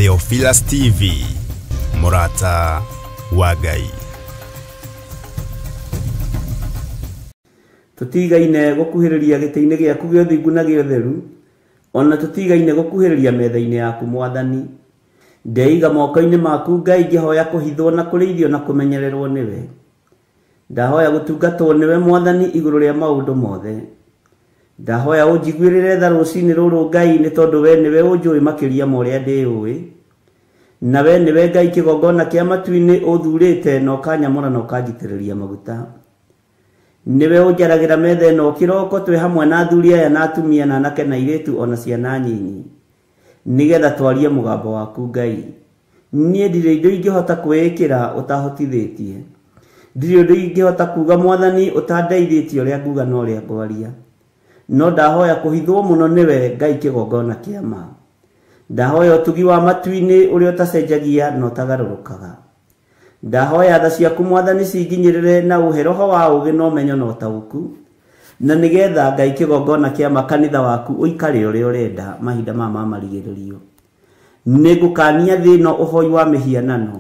Theophilus TV, mũrata wa Ngai. Tutigaine gukuhiriria gĩtĩ-inĩ gĩaku gĩa ũthingu na gĩa ũtheru, ona tutigaine gukuhiriria metha-inĩ yaku Mwathani. Ndeiga moko-inĩ maku Ngai, ngĩhoya kũhithwo na kũrĩithio na kũmenyererwo nĩwe. Ndahoya gũtungatwo nĩwe Mwathani igũrũ rĩa maũndũ mothe. Ndahoya ũnjiguĩrĩre tha rũcinĩ rũrũ Ngai, nĩ tondũ we nĩwe ũnjũĩ makĩria ma ũrĩa ndĩũĩ. Na we nĩwe Ngai kĩgongona kĩa matu-inĩ ũthurĩte na ũkanyamũra na ũkanjitĩrĩria maguta. Nĩwe ũnjaragĩra metha ĩno kĩroko twĩ hamwe na athuri aya na atumia na anake na airĩtu ona ciana nyinyi, nĩgetha twarie mũgambo waku Ngai. Niĩ ndirĩ indo ingĩhota kwĩĩkĩra ũtahotithĩtie. Ndirĩ ũndũ ingĩhota kuga Mwathani ũtandeithĩtie ũrĩa nguga na ũrĩa ngwaria. No ndahoya kũhithwo mũno nĩwe Ngai kĩgongona kĩa ma. Ndahoya ũtugi wa matu-inĩ ũrĩa ũtacenjagia na ũtagarũrũkaga. Ndahoya tha ciaku Mwathani cinginyĩrĩre na ũhe roho wa ũũgĩ na ũmenyo na ũtaũku, na nĩgetha Ngai kĩgongona kĩa ma kanitha waku ũikare ũrĩa ũrenda mahinda maya ma marigĩrĩrio. Nĩngũkania thĩ ĩno ũhoi wa mĩhianano,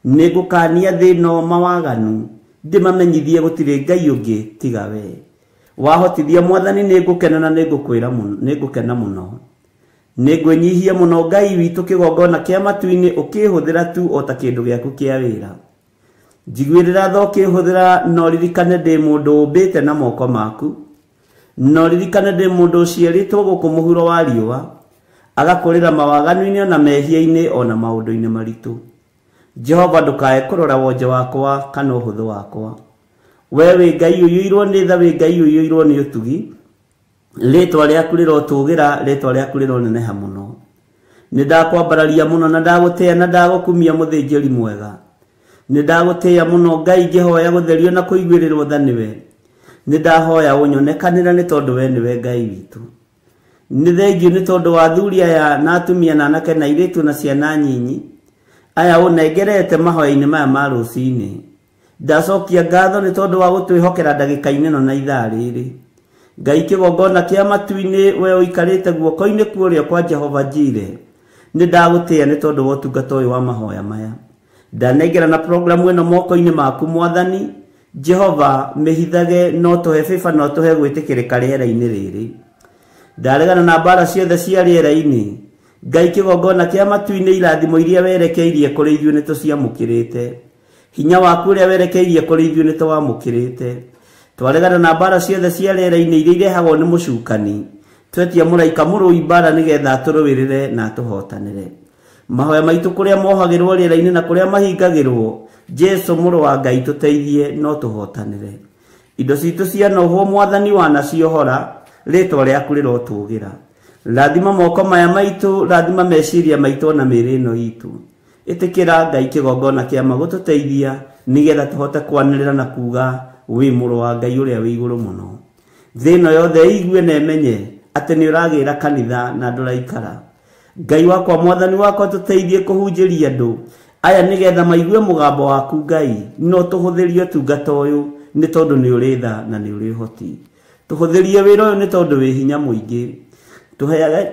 nĩngũkania thĩ ĩno mawaganu, ndĩmamenyithie gũtirĩ Ngai ũngĩ tiga we. Wahotithia Mwathani nĩngũkena na nĩngũkwĩra mũno, nĩngũkena mũno. Nĩngwĩnyihia mũno Ngai witũ kĩgongona kĩa matu-inĩ ũkĩhũthĩra tu o ta kĩndũ gĩaku kĩa wĩra. Njiguĩrĩra tha ũkĩhũthĩra, no ririkane ndĩ mũndũ ũmbĩte na moko maku. No ririkane ndĩ mũndũ ũciarĩtwo gũkũ mũhuro wa riũa, agakũrĩra mawaganu-inĩ ona mehia-inĩ ona maũndũ-inĩ maritũ. Jehova ndũkae kũrora wonje wakwa kana ũhũthũ wakwa. We wĩ Ngai ũiyũirwo nĩ tha, wĩ Ngai ũiyũirwo nĩ ũtugi. Rĩtwa rĩaku rĩrotũgĩra, rĩtwa rĩaku rĩroneneha mũno. Nĩ ndakwambararia mũno na ndagũtĩĩa na ndagũkumia mũthĩnjĩri mwega. Nĩ ndagũtĩĩa mũno Ngai, ngĩhoya gũtherio na kũiguĩrĩrwo tha nĩwe. Nĩ ndahoya ũnyonekanĩre nĩ tondũ we nĩwe Ngai witũ. Nĩ thengiũ nĩ tondũ wa athuri aya na atumia na anake na airĩtu na ciana nyinyi aya ũnengerete mahoya-inĩ maya ma rũcinĩ. Ndacokia ngatho nĩ tondũ wa gũtwĩhokera ndagĩka-inĩ ĩno na ithaa rĩrĩ. Ngai kĩgongona kĩa matu-inĩ, we ũikarĩte guoko-inĩ kwa ũrĩo kwa Jehova Jire, nĩ ndagũtĩĩa nĩ tondũ wa ũtungata ũyũ wa mahoya maya. Ndanengera na programu ĩno moko-inĩ maku Mwathani. Jehova mĩhithage, no tũhe favor, no tũhe gwĩtĩkĩrĩka rĩera-inĩ rĩrĩ. Ndaregana na mbara ciothe cia rĩera-inĩ. Ngai kĩgongona kĩa matu-inĩ, irathimo iria werekeirie kũrĩ ithuĩ nĩ tũciamũkĩrĩte. Hinya waku ũrĩa werekeirie kũrĩ ithuĩ nĩ tũwamũkĩrĩte. Twaregana na mbara ciothe cia rĩera-inĩ iria irehagwo nĩ mũcukani. Twetia mũraika mũrũi mbara nĩgetha atũrũĩrĩre na atũhotanĩre. Mahoya maitũ kũrĩa mohagĩrwo rĩera-inĩ na kũrĩa mahingagĩrwo, Jesu mũrũ wa Ngai tũteithie no tũhotanĩre. Indo citũ cianohwo Mwathani wanaciohora, rĩtwa rĩaku rĩrotũgĩra. Rathima moko maya maitũ, rathima meciria maitũ na mĩĩrĩ ĩno itũ. Ĩtĩkĩra Ngai kĩgongona kĩa ma gũtũteithia nĩgetha tũhote kwanĩrĩra na kuga wĩ mũrũ wa Ngai ũrĩa wĩ igũrũ mũno. Thĩ ĩno yothe ĩigue na ĩmenye atĩ nĩ ũragĩra kanitha na ndũraikara. Ngai wakwa Mwathani wakwa tũteithie kũhunjĩria andũ aya nĩgetha maigue mũgambo waku Ngai, no tũhũthĩrie ũtungata ũyũ nĩ tondũ nĩ ũrĩ tha na nĩ ũrĩ ũhoti. Tũhũthĩrie wĩra ũyũ nĩ tondũ wĩ hinya mũingĩ. Tũheage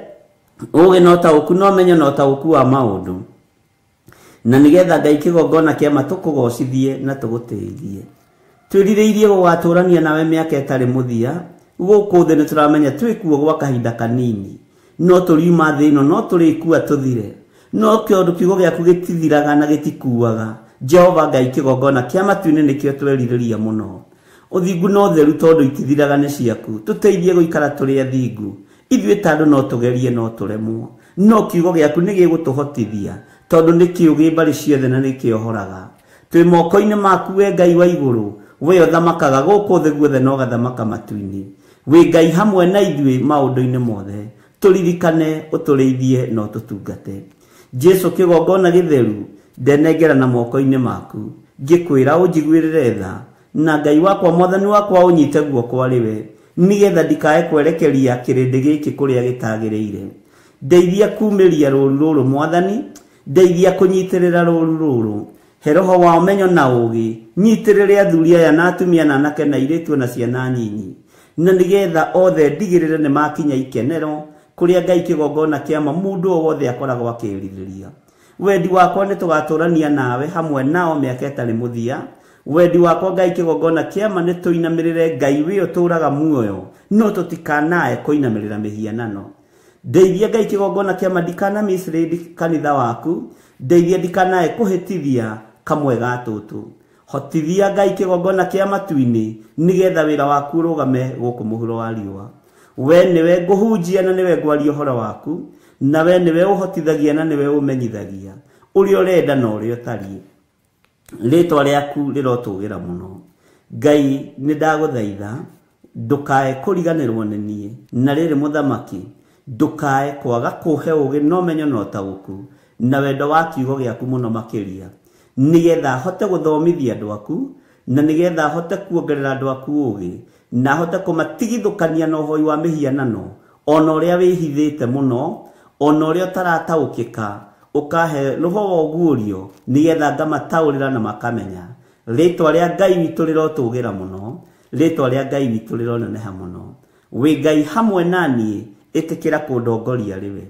ũũgĩ na ũtaũku na ũmenyo na ũtaũku wa maũndũ, na nĩgetha Ngai kĩgongona kĩa ma tũkũgocithie na tũgũtĩithie. Twĩrirĩirie gũgatũrania nawe mĩaka ĩtarĩ mũthia. Gũkũ thĩ nĩ tũramenya twĩkuo gwa kahinda kanini, no tũriuma thĩ ĩno, no tũrĩkua tũthire, no kĩũndũ kiugo gĩaku gĩtithiraga na gĩtikuaga. Jehova Ngai kĩgongona kĩa matu-inĩ nĩkĩo twerirĩria mũno. Ũthingu na ũtheru tondũ itithiraga nĩ ciaku. Tũteithie gũikara tũrĩ athingu. Ithuĩ ta andũ no tũgerie no tũremwo, no kiugo gĩaku nĩ gĩgũtũhotithia tondũ nĩ kĩũgĩ mbarĩ ciothe na nĩ kĩohoraga. Twĩ moko-inĩ maku we Ngai wa igũrũ, we ũthamakaga gũkũ thĩ guothe na ũgathamaka matu-inĩ. Wĩ Ngai hamwe na ithuĩ maũndũ-inĩ mothe. Tũririkane, ũtũrĩithie na ũtũtungate. Jesu kĩgongona gĩtheru, ndenengera na moko-inĩ maku, ngĩkwĩra ũnjiguĩrĩre tha, na Ngai wakwa Mwathani wakwa ũnyite guoko arĩ we, nĩgetha ndikae kwerekeria kĩrĩndĩ gĩkĩ kũrĩa gĩtagĩrĩire. Ndeithia kumĩria rũũru rũrũ Mwathani, ndeithia kũnyitĩrĩra rũũru rũrũ. He roho wa ũmenyo na ũũgĩ, nyitĩrĩre athuri aya na atumia na anake na airĩtu na ciana nyinyi, na nĩgetha othe ndigĩrĩre nĩ makinya ikenero kũrĩa Ngai kĩgongona kĩa ma mũndũ o wothe akoragwo akĩrirĩria. Wendi wakwa nĩ tũgatũrania nawe hamwe nao mĩaka ĩtarĩ mũthia. Wendi wakwa Ngai kĩgongona kĩama nĩ tũinamĩrĩre Ngai wĩ ũtũraga muoyo, no tũtikanae kũinamĩrĩra mĩhianano. Ndeithia Ngai kĩgongona kĩama ndikana mislead kanitha waku, ndeithia ndikanae kũhĩtithia kamwe ga tũtũ. Hotithia Ngai kĩgongona kĩa matu-inĩ nĩgetha wĩra waku ũrũgame gũkũ mũhuro wa riũa. We nĩwe ngũhunjia na nĩwe ngwaria ũhoro waku, na we nĩwe ũhotithagia na nĩwe ũmenyithagia ũrĩa ũrenda na ũrĩa ũtariĩ. Rĩtwa rĩaku rĩrotũgĩra mũno. Ngai nĩ ndagũthaitha ndũkae kũriganĩrwo nĩ niĩ, na rĩrĩ mũthamaki ndũkae kwaga kũhe ũgĩ na ũmenyo na ũtaũku na wendo wa kiugo gĩaku mũno makĩria, nĩgetha hote gũthomithia andũ aku, na nĩgetha hote kuongerera andũ aku ũgĩ, na hote kũmatigithũkania na ũhoi wa mĩhianano, ona ũrĩa wĩhithĩte mũno, ona ũrĩa ũtarataũkĩka, ũkahe roho wa ũguũrio nĩgetha ngamataũrĩra na makamenya. Rĩtwa rĩa Ngai witũ rĩrotũgĩra mũno, rĩtwa rĩa Ngai witũ rĩroneneha mũno. Wĩ Ngai hamwe na niĩ, ĩtĩkĩra kũndongoria rĩwe.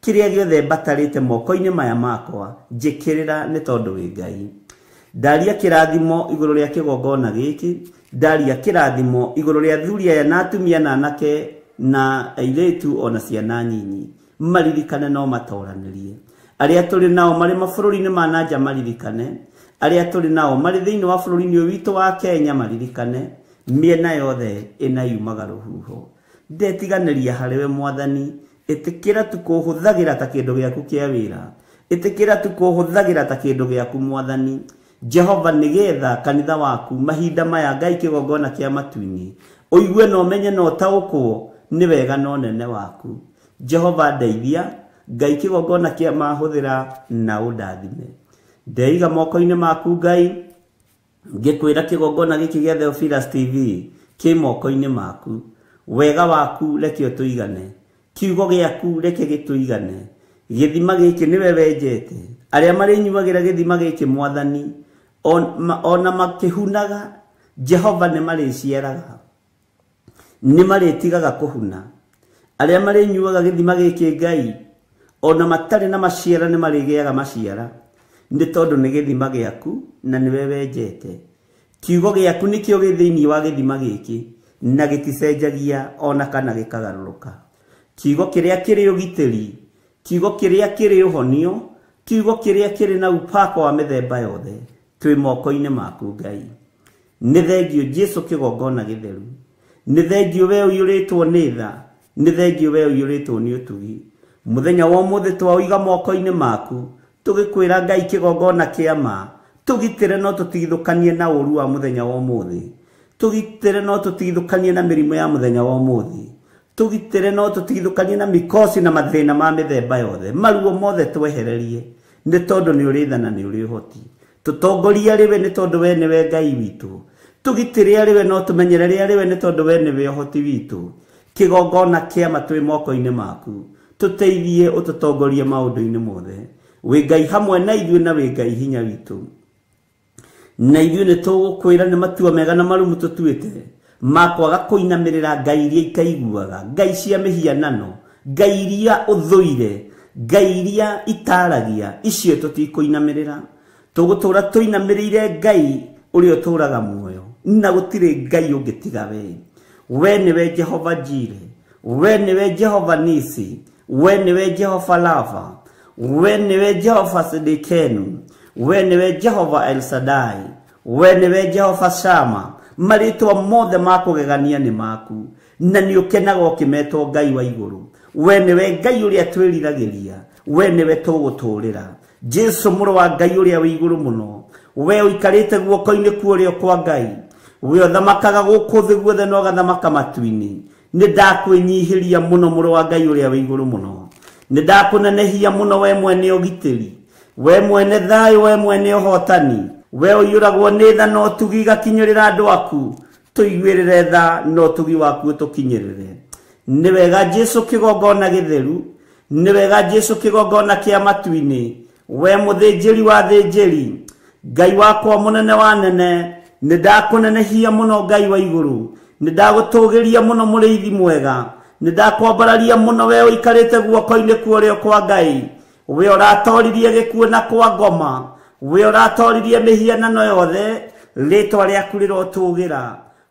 Kĩrĩa gĩothe mbatarĩte moko-inĩ maya makwa, njĩkĩrĩra nĩ tondũ wĩ Ngai. Ndaria kĩrathimo igũrũ rĩa kĩgongona gĩkĩ, ndaria kĩrathimo igũrũ rĩa athuri aya na atumia na anake na airĩtu ona ciana nyinyi, maririkane no matoranĩrie. Arĩa tũrĩ nao marĩ mabũrũri-inĩ ma na nja maririkane, arĩa tũrĩ nao marĩ thĩinĩ wa bũrũri-inĩ ũyũ witũ wa Kenya maririkane, mĩena yothe ĩna yumaga rũhuho. Ndetiganĩria harĩwe Mwathani, ĩtĩkĩra tu kũhũthagĩra ta kĩndũ gĩaku kĩa wĩra, ĩtĩkĩra tu kũhũthagĩra ta kĩndũ gĩaku Mwathani Jehova, nĩgetha kanitha waku mahinda maya Ngai kĩgongona kĩa matu-inĩ ũigue na ũmenye na ũtaũkwo nĩ wega na ũnene waku. Jehova ndeithia Ngai kĩgongona kĩa mahũthĩra na ũndathime. Ndeiga moko-inĩ maku Ngai, ngĩkwĩra kĩgongona gĩkĩ gĩa Theophilus TV kĩ moko-inĩ maku. Wega waku reke ũtũigane, kiugo gĩaku reke gĩtũigane. Gĩthima gĩkĩ nĩwe wenjete, arĩa marĩnyuagĩra gĩthima gĩkĩ Mwathani ona makĩhunaga, Jehova nĩ marĩciaraga, nĩ marĩtigaga kũhuna. Arĩa marĩnyuaga gĩthima gĩkĩ Ngai ona matarĩ na maciara nĩ marĩgĩaga maciara, nĩ tondũ nĩ gĩthima gĩaku na nĩwe wenjete. Kiugo gĩaku nĩkĩo gĩ thĩinĩ wa gĩthima gĩkĩ na gĩticenjagia ona kana gĩkagarũrũka. Kiugo kĩrĩa kĩrĩ ũgitĩri, kiugo kĩrĩa kĩrĩ ũhonio, kiugo kĩrĩa kĩrĩ na upako wa mĩthemba yothe, twĩ moko-inĩ maku Ngai. Nĩ thengio Jesu kĩgongona gĩtheru, nĩ thengio we ũiyũrĩtwo nĩ tha, nĩ thengio we ũiyũrĩtwo nĩ ũtugi. Mũthenya wa ũmũthĩ twaũiga moko-inĩ maku, tũgĩkwĩra Ngai kĩgongona kĩa ma, tũgitĩre no tũtigithũkanie na ũru wa mũthenya wa ũmũthĩ, tũgitĩre no tũtigithũkanie na mĩrimũ ya mũthenya wa ũmũthĩ, tũgitĩre no tũtigithũkanie na mikosi na mathĩna ma mĩthemba yothe, maruo mothe twehererie, nĩ tondũ nĩ ũrĩ tha na nĩ ũrĩ ũhoti. Tũtongorie arĩ we nĩ tondũ we nĩwe Ngai witũ, tũgitĩre arĩ we no tũmenyerere arĩ we nĩ tondũ we nĩwe ũhoti witũ. Kĩgongona kĩa ma twĩ moko-inĩ maku, tũteithie ũtũtongorie maũndũ-inĩ mothe. Wĩ Ngai hamwe na ithuĩ na wĩ Ngai hinya witũ, na ithuĩ nĩ tũgũkwĩra nĩ matua mega na marumu tũtuĩte ma kwaga kũinamĩrĩra ngai iria itaiguaga, ngai cia mĩhianano, ngai iria ũthũire, ngai iria itaragia, icio tũtikũinamĩrĩra. Tũgũtũra tũinamĩrĩire Ngai ũrĩa ũtũraga muoyo, na gũtirĩ Ngai ũngĩ tiga we. We nĩwe Jehova Jire, we nĩwe Jehova Nisi, we nĩwe Jehova Lava, we nĩwe Jehova Sidikenu, we nĩwe Jehova El Shaddai, we nĩwe Jehova Shama. Marĩtwa mothe ma kũgegania nĩ maku, na nĩ ũkenaga ũkĩmetwo Ngai wa igũrũ. We nĩwe Ngai ũrĩa twĩriragĩria, we nĩwe tũgũtũrĩra. Jesu mũrũ wa Ngai ũrĩa wĩ igũrũ mũno, we ũikarĩte guoko-inĩ kwa ũrĩo kwa Ngai, we ũthamakaga gũkũ thĩ guothe na ũgathamaka matu-inĩ. Nĩ ndakwĩnyihĩria mũno mũrũ wa Ngai ũrĩa wĩ igũrũ mũno, nĩ ndakũnenehia mũno we mwene ũgitĩri, we mwene thayũ, we mwene ũhotani, we ũiyũragwo nĩ tha na ũtugi igakinyĩrĩra andũ aku. Tũiguĩrĩre tha na ũtugi waku ũtũkinyĩrĩre. Nĩ wega Jesu kĩgongona gĩtheru, nĩ wega Jesu kĩgongona kĩa matu-inĩ, we mũthĩnjĩri wa thĩnjĩri, Ngai wakwa mũnene wa nene, nĩ ndakũnenehia mũno Ngai wa igũrũ, nĩ ndagũtũgĩria mũno mũrĩithi mwega, nĩ ndakwambararia mũno we ũikarĩte guoko-inĩ kwa ũrĩo kwa Ngai. We ũratoririe gĩkuũ na kwa ngoma, we ũratoririe mĩhianano yothe, rĩtwa rĩaku rĩrotũgĩra.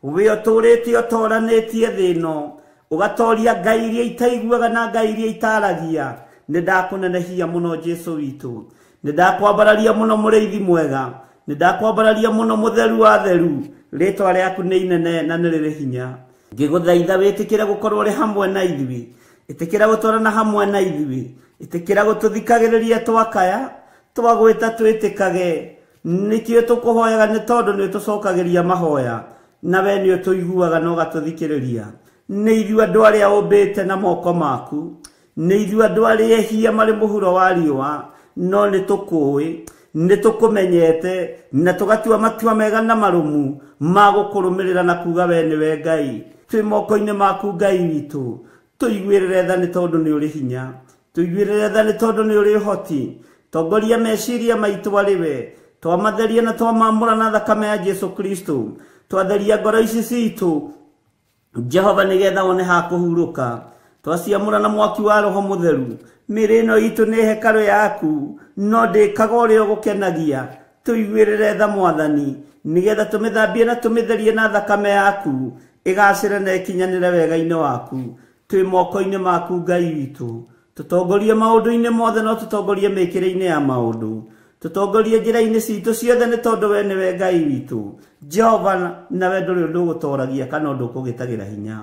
We ũtũrĩte ũtoranĩtie thĩ ĩno, ũgatoria ngai iria itaiguaga na ngai iria itaragia. Nĩ ndakũnenehia mũno Jesũ witũ, nĩ ndakwambararia mũno mũrĩithi mwega, nĩ ndakwambararia mũno mũtheru wa theru. Rĩtwa rĩaku nĩ inene na nĩ rĩrĩ hinya. Ngĩgũthaitha wĩtĩkĩre gũkorwo ũrĩ hamwe na ithuĩ, ĩtĩkĩra gũtwarana hamwe na ithuĩ, ĩtĩkĩra gũtũthikagĩrĩria twakaya, twagwĩta twĩtĩkage. Nĩkĩo tũkũhoyaga nĩ tondũ nĩ ũtũcokagĩria mahoya, na we nĩ ũtũiguaga na ũgatũthikĩrĩria. Nĩ ithuĩ andũ arĩa ũmbĩte na moko maku, nĩ ithuĩ andũ arĩa ehia marĩ mũhuro wa riũa, no nĩ tũkũĩ, nĩ tũkũmenyete, na tũgatua matua mega na marũmu ma gũkũrũmĩrĩra na kuga we nĩwe Ngai. Twĩ moko-inĩ maku Ngai witũ, tũiguĩrĩre tha nĩ tondũ nĩ ũrĩ hinya, tũiguĩrĩre tha nĩ tondũ nĩ ũrĩ ũhoti. Tongoria meciria maitũ arĩ we, twamatheria na twamamũra na thakame ya Jesũ Kristo. Twatheria ngoro ici citũ Jehova nĩgetha wone ha kũhurũka. Twaciamũra na mwaki wa Roho Mũtheru. Mĩĩrĩ ĩno itũ nĩ hekarũ yaku, no ndĩkaga ũrĩa ũgũkenagia. Tũiguĩrĩre tha Mwathani, nĩgetha tũmĩthambie na tũmĩtherie na thakame yaku, ĩgacĩre na ĩkinyanĩre wega-inĩ waku. Twĩ moko-inĩ maku Ngai witũ, tũtongorie maũndũ-inĩ mothe, no tũtongorie mĩkĩre-inĩ ya maũndũ, tũtongorie njĩra-inĩ citũ ciothe, nĩ tondũ we nĩwe Ngai witũ Jehova, nawe ndũrĩ ũndũ ũgũtoragia kana ũndũ ũkũgĩtagĩra hinya.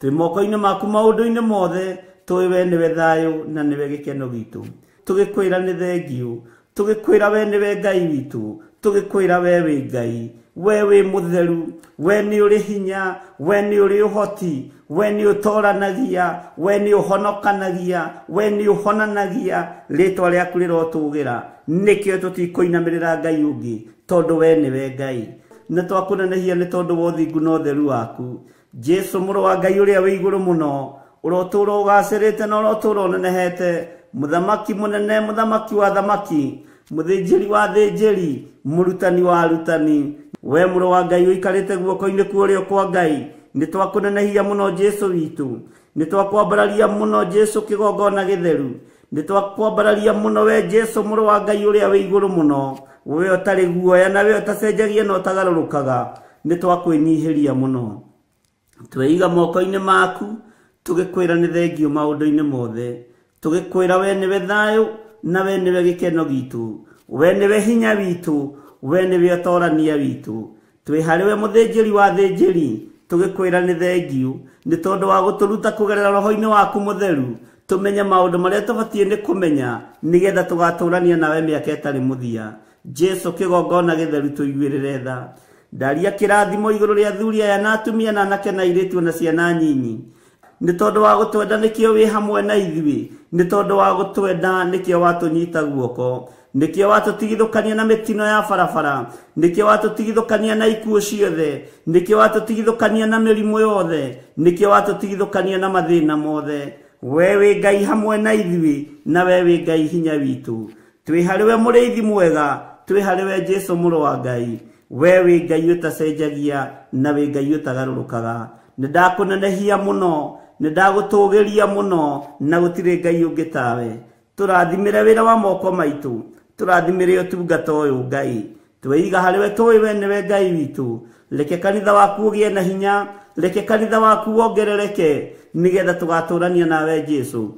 Twĩ moko-inĩ maku maũndũ-inĩ mothe, tũĩ we nĩwe thayũ na nĩwe gĩkeno gitũ. Tũgĩkwĩra nĩ thengiũ, tũgĩkwĩra we nĩwe Ngai witũ, tũgĩkwĩra we wĩ Ngai, we wĩ mũtheru, we nĩ ũrĩ hinya, we nĩ ũrĩ ũhoti, we nĩ ũtoranagia, we nĩ ũhonokanagia, we nĩ ũhonanagia. Rĩtwa rĩaku rĩrotũgĩra. Nĩkĩo tũtikũinamĩrĩra Ngai ũngĩ, tondũ we nĩwe Ngai. Nĩ twakũnenehia nĩ tondũ wa ũthingu na ũtheru waku. Jesũ mũrũ wa Ngai ũrĩa wĩ igũrũ mũno, ũrotũũra ũgacĩrĩte na ũrotũũra ũnenehete, mũthamaki mũnene, mũthamaki wa thamaki, mũthĩnjĩri wa thĩnjĩri, mũrutani wa arutani. We mũrũ wa Ngai ũikarĩte guoko-inĩ kwa ũrĩo kwa Ngai, nĩ twakũnenehia mũno Jesũ witũ, nĩ twakwambararia mũno Jesũ kĩgongona gĩtheru, nĩ twakwambararia mũno we Jesũ mũrũ wa Ngai ũrĩa wĩ igũrũ mũno, we ũtarĩ guoya na we ũtacenjagia na ũtagarũrũkaga. Nĩ twakwĩnyihĩria mũno. Tweiga moko-inĩ maku, tũgĩkwĩra nĩ thengiũ maũndũ-inĩ mothe, tũgĩkwĩra we nĩwe thayũ na we nĩwe gĩkeno gitũ, we nĩwe hinya witũ, we nĩwe ũtorania witũ. Twĩ harĩ we mũthĩnjĩri wa thĩnjĩri, tũgĩkwĩra nĩ thengiũ nĩ tondũ wa gũtũruta kũgerera roho-inĩ waku mũtheru, tũmenye maũndũ marĩa tũbatiĩ nĩ kũmenya nĩgetha tũgatũrania nawe mĩaka ĩtarĩ mũthia. Jesũ kĩgongona gĩtheru, tũiguĩrĩre tha. Ndaria kĩrathimo igũrũ rĩa athuri aya na atumia na anake na airĩtu na ciana nyinyi, nĩ tondũ wa gũtwenda nĩkĩo wĩ hamwe na ithuĩ, nĩ tondũ wa gũtwenda nĩkĩo watũnyita guoko, nĩkĩo watũtigithũkania na mĩtino ya barabara, nĩkĩo watũtigithũkania na ikuũ ciothe, nĩkĩo watũtigithũkania na mĩrimũ yothe, nĩkĩo watũtigithũkania na mathĩna mothe. We wĩ Ngai hamwe na ithuĩ, na we wĩ Ngai hinya witũ. Twĩ harĩ we mũrĩithi mwega, twĩ harĩ we Jesũ mũrũ wa Ngai. We wĩ Ngai ũtacenjagia na wĩ Ngai ũtagarũrũkaga. Nĩ ndakũnenehia mũno, nĩ ndagũtũgĩria mũno, na gũtirĩ Ngai ũngĩ tawe. Tũrathimĩre wĩra wa moko maitũ, tũrathimĩre ũtungata ũyũ Ngai. Tweiga harĩ we, tũĩ we nĩwe Ngai witũ. Reke kanitha waku ũgĩe na hinya, reke kanitha waku wongerereke, nĩgetha tũgatũrania nawe Jesũ.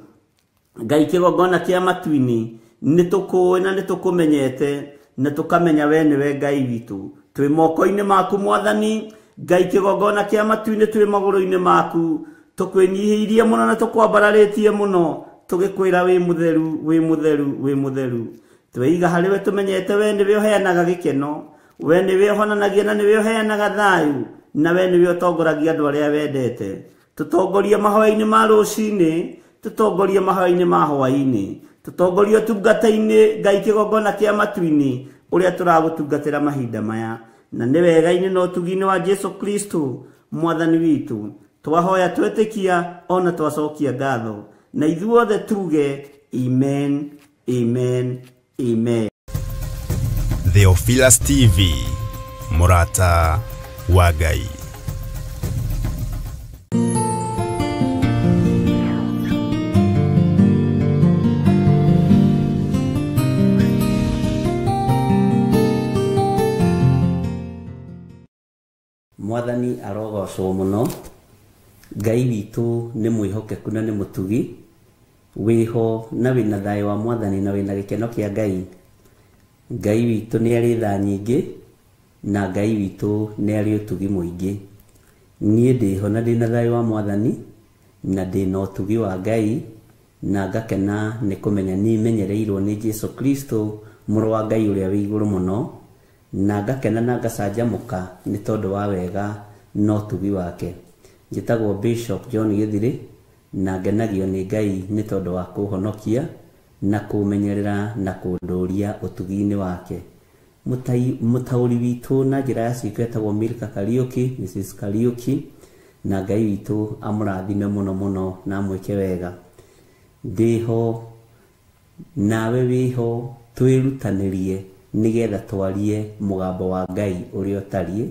Ngai kĩgongona kĩa matu-inĩ, nĩ tũkũĩ na nĩ tũkũmenyete, na tũkamenya we nĩwe Ngai witũ. Twĩ moko-inĩ maku Mwathani Ngai kĩgongona kĩa matu-inĩ, twĩ magũrũ-inĩ maku, tũkwĩnyihĩirie mũno na tũkwambararĩtie mũno, tũgĩkwĩra wĩ mũtheru, wĩ mũtheru, wĩ mũtheru. Tweiga harĩ we, tũmenyete we nĩwe ũheanaga gĩkeno, we nĩwe ũhonanagia na nĩwe ũheanaga thayũ, na we nĩwe ũtongoragia andũ arĩa wendete. Tũtongorie mahoya-inĩ ma rũcinĩ, tũtongorie mahoya-inĩ ma hwaĩ-inĩ, tũtongorie ũtungata-inĩ Ngai kĩgongona kĩa matu-inĩ ũrĩa tũragũtungatĩra mahinda maya, na nĩ wega-inĩ na ũtugi-inĩ wa Jesũ Kristo Mwathani witũ. Twahoya twetĩkia ona twacokia ngatho, na ithuothe tuge amen, amen, amen. Theophilus TV, mũrata wa Ngai. Mwathani arogocwo mũno. Ngai witũ nĩ mwĩhokeku na nĩ mũtugi. Wĩho na wĩna thayũ wa Mwathani na wĩna gĩkeno kĩa Ngai. Ngai witũ nĩ arĩ tha nyingĩ na Ngai witũ nĩ arĩ ũtugi mũingĩ. Niĩ ndĩho na ndĩna thayũ wa Mwathani na ndĩna ũtugi wa Ngai na ngakena nĩ kũmenya nĩmenyereirwo nĩ Jesu Kristo mũrũ wa Ngai ũrĩa wĩ igũrũ mũno, na ngakena na ngacanjamũka nĩ tondũ wa wega na ũtugi wake. Njĩtagwo Bishop John Gĩthirĩ na ngenagio nĩ Ngai nĩ tondũ wa kũhonokia na kũmenyerera na kũndũria ũtugi-inĩ wake. Mũtaũri witũ na njĩra ya ciĩko etagwo Milka Kariuki, Mrs Kariuki, na Ngai witũ amũrathime mũno mũno na amwĩke wega. Ndĩho nawe wĩho, twĩrutanĩrie nĩgetha twarie mũgambo wa Ngai ũrĩa ũtariĩ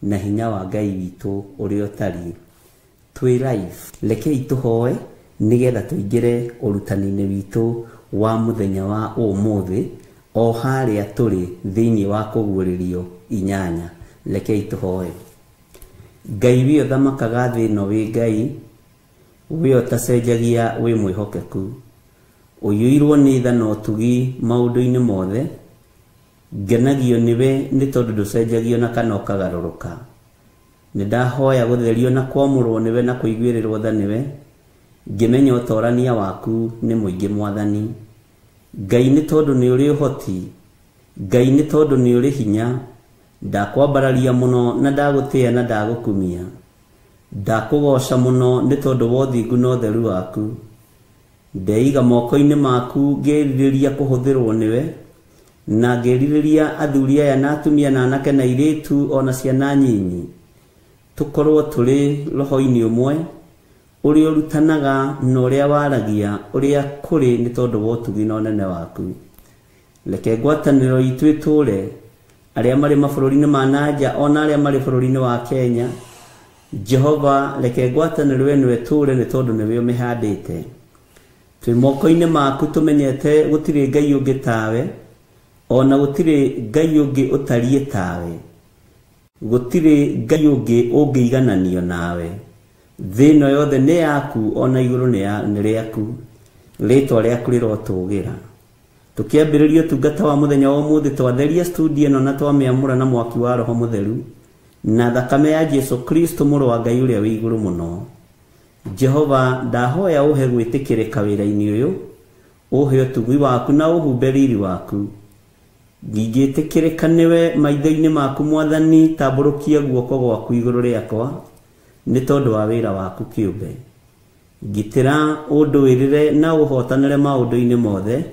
na hinya wa Ngai witũ ũrĩa ũtariĩ. Twĩ live, rekei tũhoe nĩgetha tũingĩre ũrutani-inĩ witũ wa mũthenya wa ũmũthĩ o harĩa tũrĩ thĩinĩ wa kũguũrĩrio 8. Rekei tũhoe. Ngai wĩ ũthamakaga thĩ ĩno wĩ Ngai, wĩ ũtacenjagia, wĩ mwĩhokeku, ũiyũirwo nĩ tha na ũtugi maũndũ-inĩ mothe. Ngenagio nĩwe nĩ tondũ ndũcenjagio na kana ũkagarũrũka. Nĩ ndahoya gũtherio na kwamũrwo nĩwe na kũiguĩrĩrwo tha nĩwe, ngĩmenya ũtorania waku nĩ mũingĩ Mwathani. Ngai nĩ tondũ nĩ ũrĩ ũhoti, Ngai nĩ tondũ nĩ ũrĩ hinya, ndakwambararia mũno na ndagũtĩĩa na ndagũkumia. Ndakũgoca mũno nĩ tondũ wa ũthingu na ũtheru waku. Ndeiga moko-inĩ maku ngĩrirĩria kũhũthĩrwo nĩwe, na ngĩrirĩria athuri aya na atumia na anake na airĩtu ona ciana nyinyi, tũkorwo tũrĩ roho-inĩ ũmwe, ũrĩa ũrutanaga na ũrĩa waragia ũrĩa kũrĩ nĩ tondũ wa ũtugi na ũnene waku. Reke ngwatanĩro itũ ĩtũũre, arĩa marĩ mabũrũri-inĩ ma nanja ona arĩa marĩ bũrũri-inĩ wa Kenya. Jehova, reke ngwatanĩro ĩno ĩtũũre nĩ tondũ nĩwe ũmĩhandĩte. Twĩ moko-inĩ maku tũmenyete gũtirĩ Ngai ũngĩ tawe, ona gũtirĩ Ngai ũngĩ ũtariĩ tawe, gũtirĩ Ngai ũngĩ ũngĩigananio nawe. Thĩ ĩno yothe nĩ yaku ona igũrũ nĩ rĩaku, rĩtwa rĩaku rĩrotũgĩra. Tũkĩambĩrĩria ũtungata wa mũthenya wa ũmũthĩ, twatheria studio ĩno na twamĩamũra na mwaki wa Roho Mũtheru na thakame ya Jesu Kristo mũrũ wa Ngai ũrĩa wĩ igũrũ mũno. Jehova, ndahoya ũhe gwĩtĩkĩrĩka wĩra-inĩ ũyũ, ũhe ũtugi waku na ũhumbe riri waku. Ngingĩtĩkĩrĩka nĩwe maitho-inĩ maku Mwathani, tambũrũkia guoko gwaku igũrũ rĩakwa nĩ tondũ wa wĩra waku kĩũmbe. Ngitĩra ũndũĩrĩre na ũhotanĩre maũndũ-inĩ mothe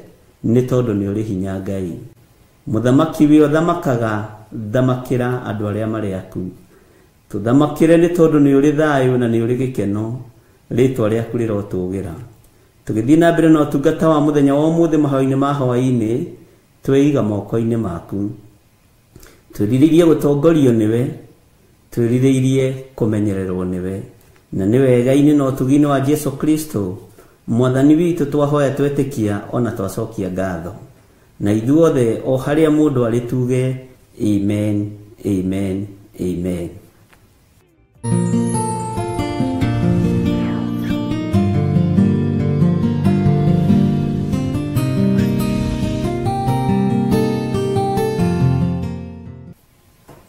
nĩ tondũ nĩ ũrĩ hinya Ngai. Mũthamaki wĩ ũthamakaga, thamakĩra andũ arĩa marĩ aku. Tũthamakĩre nĩ tondũ nĩ ũrĩ thayũ na nĩ ũrĩ gĩkeno, rĩtwa rĩaku rĩrotũgĩra. Tũgĩthiĩ na mbere na ũtungata wa mũthenya wa ũmũthĩ mahoya-inĩ ma hwaĩ-inĩ, twĩiga moko-inĩ maku. Twĩrirĩirie gũtongorio nĩwe, twĩrirĩirie kũmenyererwo nĩwe, na nĩ wega-inĩ na ũtugi-inĩ wa Jesu Kristo Mwathani witũ twahoya twetĩkia ona twacokia ngatho. Na ithuothe o harĩa mũndũ arĩ tuge amen, amen, amen.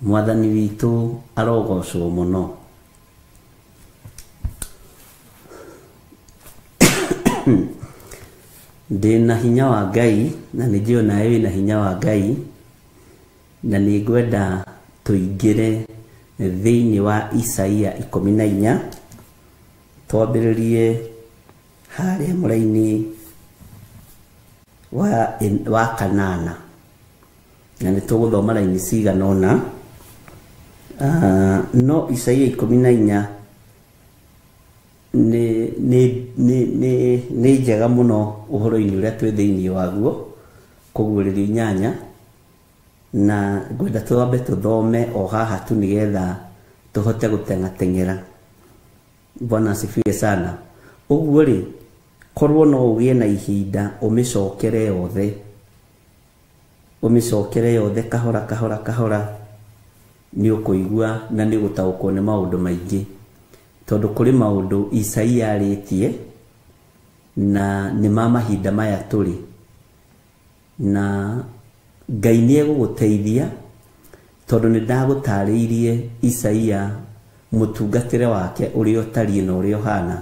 Mwathani witũ arogocwo mũno. Ndĩna hinya wa Ngai na nĩ njũĩ nawe wĩna hinya wa Ngai, na nĩ ngwenda tũingĩre thĩinĩ wa Isaia 14, twambĩrĩrie harĩa mũraini wa kanana, na nĩ tũgũthoma raini cigana ũna. No Isaia 14 nĩ njega mũno ũhoro-inĩ ũrĩa twĩ thĩinĩ waguo, kũguũrĩrio 8, na ngwenda twambe tũthome o haha tu nĩgetha tũhote gũteng'ateng'era. Bwana asifiwe sana. Ũguo rĩ, korwo no ũgĩe na ihinda ũmĩcokere yothe, ũmĩcokere yothe kahora kahora kahora, Nĩ ũkũigua na nĩ ũgũtaũkwo nĩ maũndũ maingĩ, tondũ kũrĩ maũndũ Isaia arĩtie na nĩ ma mahinda maya tũrĩ, na Ngai nĩ egũgũteithia tondũ nĩ ndagũtarĩirie Isaia mũtungatĩre wake ũrĩa ũtariĩ na ũrĩa ũhana,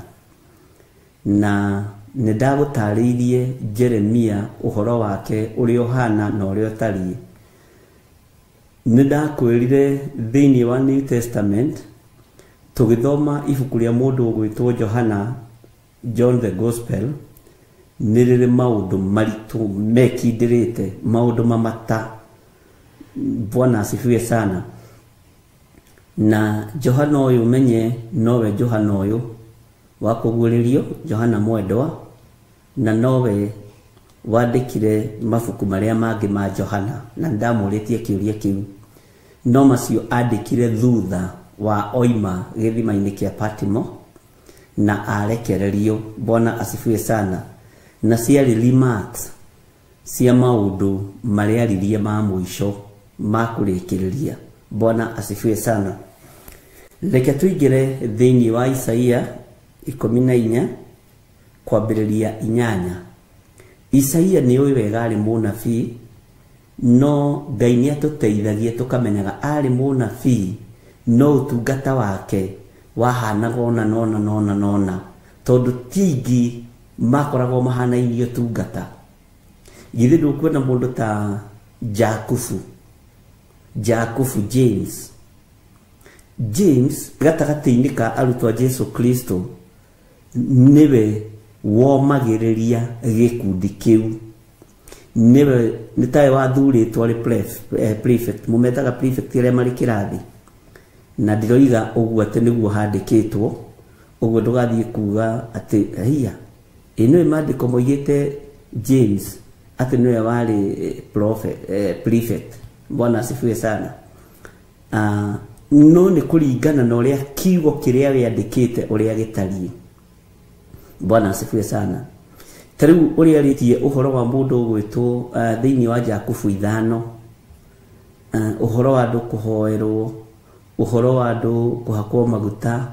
na nĩ ndagũtarĩirie Jeremia ũhoro wake ũrĩa ũhana na ũrĩa ũtariĩ. Nĩ ndakwĩrire thĩinĩ wa New Testament tũgĩthoma ibuku rĩa mũndũ ũgwĩtwo Johana, John the Gospel, nĩ rĩrĩ maũndũ maritũ mekindĩrĩte, maũndũ mamata. Bwana asifiwe sana. Na Johana ũyũ menye nowe Johana ũyũ wa kũguũrĩrio, Johana mwendwa, na nowe wandĩkire mabuku marĩa mangĩ ma Johana, na ndamũrĩtie kĩũria kĩu, no macio andĩkire thutha wa oima gĩthima-inĩ kĩa Patimo na arekererio. Bwana asifiwe sana. Na ciarĩ remarks cia maũndũ marĩa aririe ma mũico ma kũrĩkĩrĩria. Bwana asifiwe sana. Reke tũingĩre thĩinĩ wa Isaia 14 kwambĩrĩria 8. Isaia nĩ ũĩ wega arĩ mũnabii, no Ngai nĩ atũteithagia tũkamenyaga arĩ mũnabii, no ũtungata wake wahanaga ona nona nona nona, tondũ ti aingĩ makoragwo mahanainie ũtungata. Githĩ ndũkuona mũndũ ta Jakubu, Jakubu James, James gatagatĩ-inĩ ka arutwo a Jesu Kristo nĩwe womagĩrĩria gĩkundi kĩu, nĩwe nĩ tawe wathurĩtwo arĩ prefect, mũmetaga prefect arĩa marĩ kĩrathi, na ndiroiga ũguo atĩ nĩguo handĩkĩtwo ũguo, ndũgathiĩ kuga atĩ haiya ĩ nĩwe maandĩko moigĩte James atĩ nĩwe warĩ prefect. Bwana asifiwe sana. No nĩ kũringana na ũrĩa kiugo kĩrĩa wĩandĩkĩte ũrĩa gĩtariĩ. Bwana asifiwe sana. Ta rĩu ũrĩa arĩtie ũhoro wa mũndũ ũgwĩtwo thĩinĩ wa Jakubu 5, ũhoro wa andũ kũhoerwo, ũhoro wa andũ kũhakwo maguta,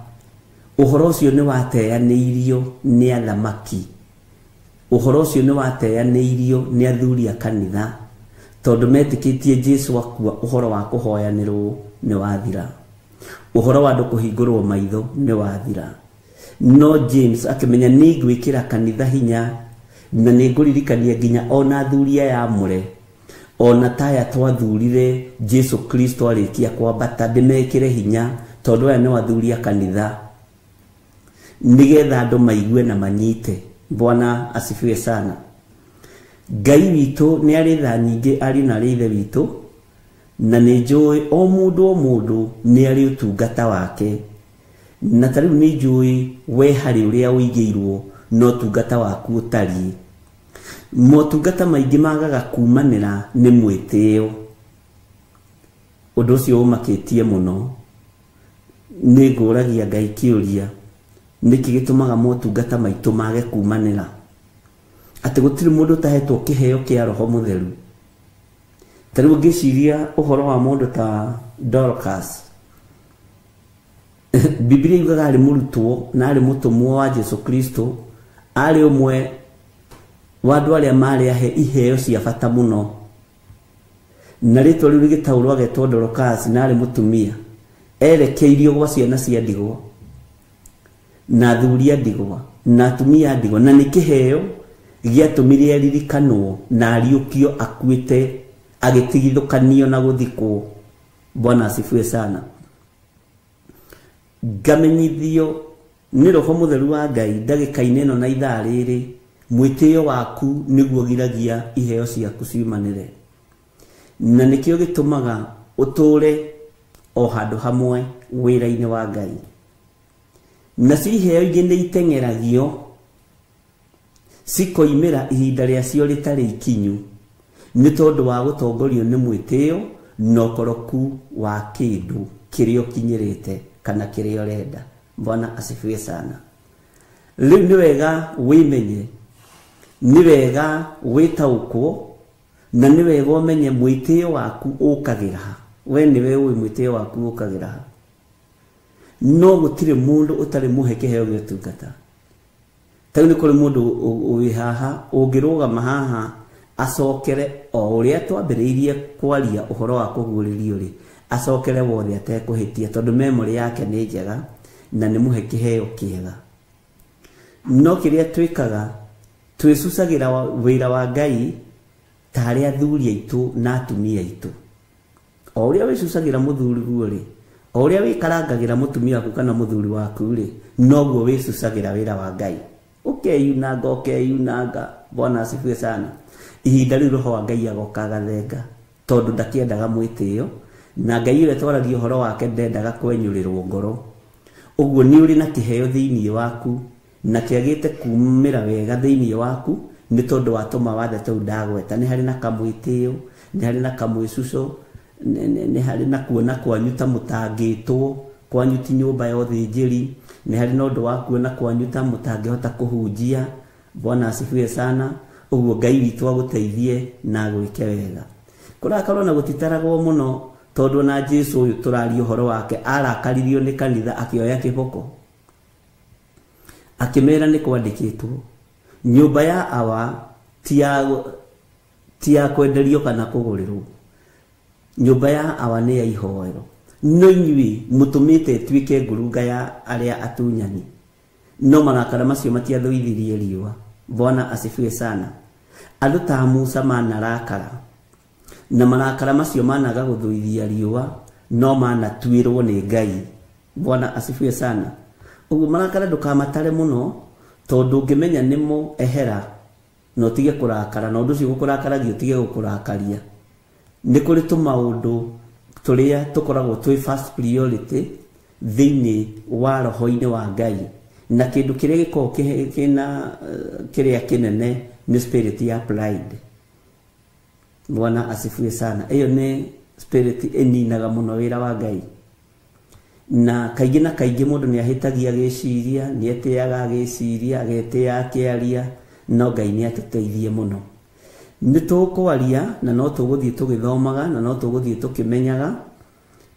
ũhoro ũcio nĩ wateanĩirio nĩ athamaki, ũhoro ũcio nĩ wateanĩirio nĩ athuri a kanitha, tondũ metĩkĩtie Jesu akua ũhoro wa kũhoyanĩrwo nĩ wathira, ũhoro wa andũ kũhingũrwo maitho nĩ wathira. No James akĩmenya nĩ ngwĩkĩra kanitha hinya na nĩ ngũririkania nginya ona athuri aya amũre, ona taya twathurire Jesu Kristo arĩkia kwambata, ndĩmekĩre hinya tondũ aya nĩ athuri a kanitha, nĩgetha andũ maigue na manyite. Bwana asifiwe sana. Ngai witũ nĩ arĩ tha nyingĩ, arĩ na arĩ ithe witũ, na nĩ njũĩ o mũndũ o mũndũ nĩ arĩ ũtungata wake, na ta rĩu nĩ njũĩ we harĩ ũrĩa ũigĩirwo no ũtungata waku ũtariĩ. Motungata maingĩ magaga kumanĩra nĩ mwĩtĩo. Ũndũ ũcio ũmakĩtie mũno. Nĩ ngũragia Ngai kĩũria, nĩkĩ gĩtũmaga motungata maitũ mage kumanĩra, atĩ gũtirĩ mũndũ ũtahetwo kĩheo kĩa Roho Mũtheru. Ta rĩu ngĩciria ũhoro wa mũndũ ta Dorcas, Biblia yugaga arĩ mũrutwo na arĩ mũtũmwo wa Jesu Kristo, arĩ ũmwe wa andũ arĩa marĩ ahe iheo cia bata mũno, na rĩtwa rĩu rĩgĩtaũrwo agetwo Dorcas, na arĩ mũtumia erekeirio gwa ciana cia ndigwa na athuri a ndigwa na atumia a ndigwa, na nĩ kĩheo gĩatũmire aririkanwo na ariũkio akuĩte agĩtigithũkanio na gũthikwo. Bwana asifiwe sana. Ngamenyithio nĩ Roho Mũtheru wa Ngai ndagĩka-inĩ ĩno na ithaa rĩrĩ, mwĩtĩo waku nĩguo giragia iheo ciaku ciumanĩre, na nĩkĩo gĩtũmaga ũtũre o handũ hamwe wĩra-inĩ wa Ngai. Nacio iheo ingĩ nĩ iteng'eragio cikoimĩra ihinda rĩacio rĩtarĩ ikinyu, nĩ tondũ wa gũtongorio nĩ mwĩtĩo na ũkoroku wa kĩndũ kĩrĩa ũkinyĩrĩte kana kĩrĩa ũrenda. Bwana asifiwe sana. Rĩu nĩ wega wĩmenye, nĩ wega wĩtaũkwo, na nĩ wega ũmenye mwĩtĩo waku ũkagĩra ha. We nĩwe ũĩ mwĩtĩo waku ũkagĩra ha. No gũtirĩ mũndũ ũtarĩ mũhe kĩheo gĩa ũtungata. Ta rĩu nĩ kũrĩ mũndũ wĩ haha ũngĩrũgama haha acokere o ũrĩa twambĩrĩirie kwaria ũhoro wa kũguũrĩrio rĩ, acokere wothe atekũhĩtia tondũ memory yake nĩ njega na nĩ mũhe kĩheo kĩega. No kĩrĩa twĩkaga twĩcucagĩra wĩra wa Ngai ta harĩ athuri aitũ na atumia aitũ. O ũrĩa wĩcucagĩra mũthuri guo rĩ, o ũrĩa wĩkarangagĩra mũtumia waku kana mũthuri waku rĩ, noguo wĩcucagĩra wĩra wa Ngai. Ũkeyunanga ũkeyunanga. Bwana asifiwe sana. Ihinda rĩu roho wa Ngai agoka agathenga tondũ ndakĩendaga mwĩtĩo, na Ngai ũrĩa twaragia ũhoro wake ndendaga kwenyũrĩrwo ngoro. Ũguo nĩ ũrĩ na kĩheo thĩinĩ waku na kĩagĩte kumĩra wega thĩinĩ waku nĩ tondũ wa tũmawathe tũu ndagweta. Nĩ harĩ na kamwĩtĩo, nĩ harĩ na kamwĩcuco, nĩ harĩ na kuona kwanyu ta mũtangĩtwo, kwanyu ti nyũmba ya ũthĩnjĩri, nĩ harĩ na ũndũ wa kuona kwanyu ta mũtangĩhota kũhunjia. Bwana asifiwe sana. Ũguo Ngai witũ agũteithie na agwĩke wega. Kũrakarwo na gũtitaragwo mũno tondũ na Jesu ũyũ tũraria ũhoro wake arakaririo nĩ kanitha akĩoya kĩboko akĩmera nĩ kwandĩkĩtwo nyũmba ya awa ti ya kwenderio kana kũgũrĩrwo, nyũmba ya awa nĩ ya ihoero, no inyuĩ mũtũmĩte ĩtuĩke ngurunga ya arĩa atunyani. No marakara macio matiathũithirie riũa. Bwana asifiwe sana. Andũ ta Musa manarakara na marakara macio managa gũthũithia riũa no manatuĩrwo nĩ Ngai. Bwana asifiwe sana. Ũguo marakara ndũkamatare mũno tondũ ũngĩmenya nĩmo ehera na ũtige kũrakara, na ũndũ ũcio gũkũrakaragia ũtige gũkũrakaria. Nĩ kũrĩ tũmaũndũ tũrĩa tũkoragwo twĩ first priority thĩinĩ wa roho-inĩ wa Ngai, na kĩndũ kĩrĩa gĩkoragwo kĩna kĩrĩa kĩnene nĩ spirit ya pride. Bwana asifiwe sana. Ĩyo nĩ spirit ĩninaga mũno wĩra wa Ngai. Na kaingĩ na kaingĩ mũndũ nĩ ahĩtagia agĩciria, nĩ etĩaga agĩciria, agetĩa akĩaria, no Ngai nĩ atũteithie mũno. Nĩ tũkwaria na no tũgũthiĩ tũgĩthomaga na no tũgũthiĩ tũkĩmenyaga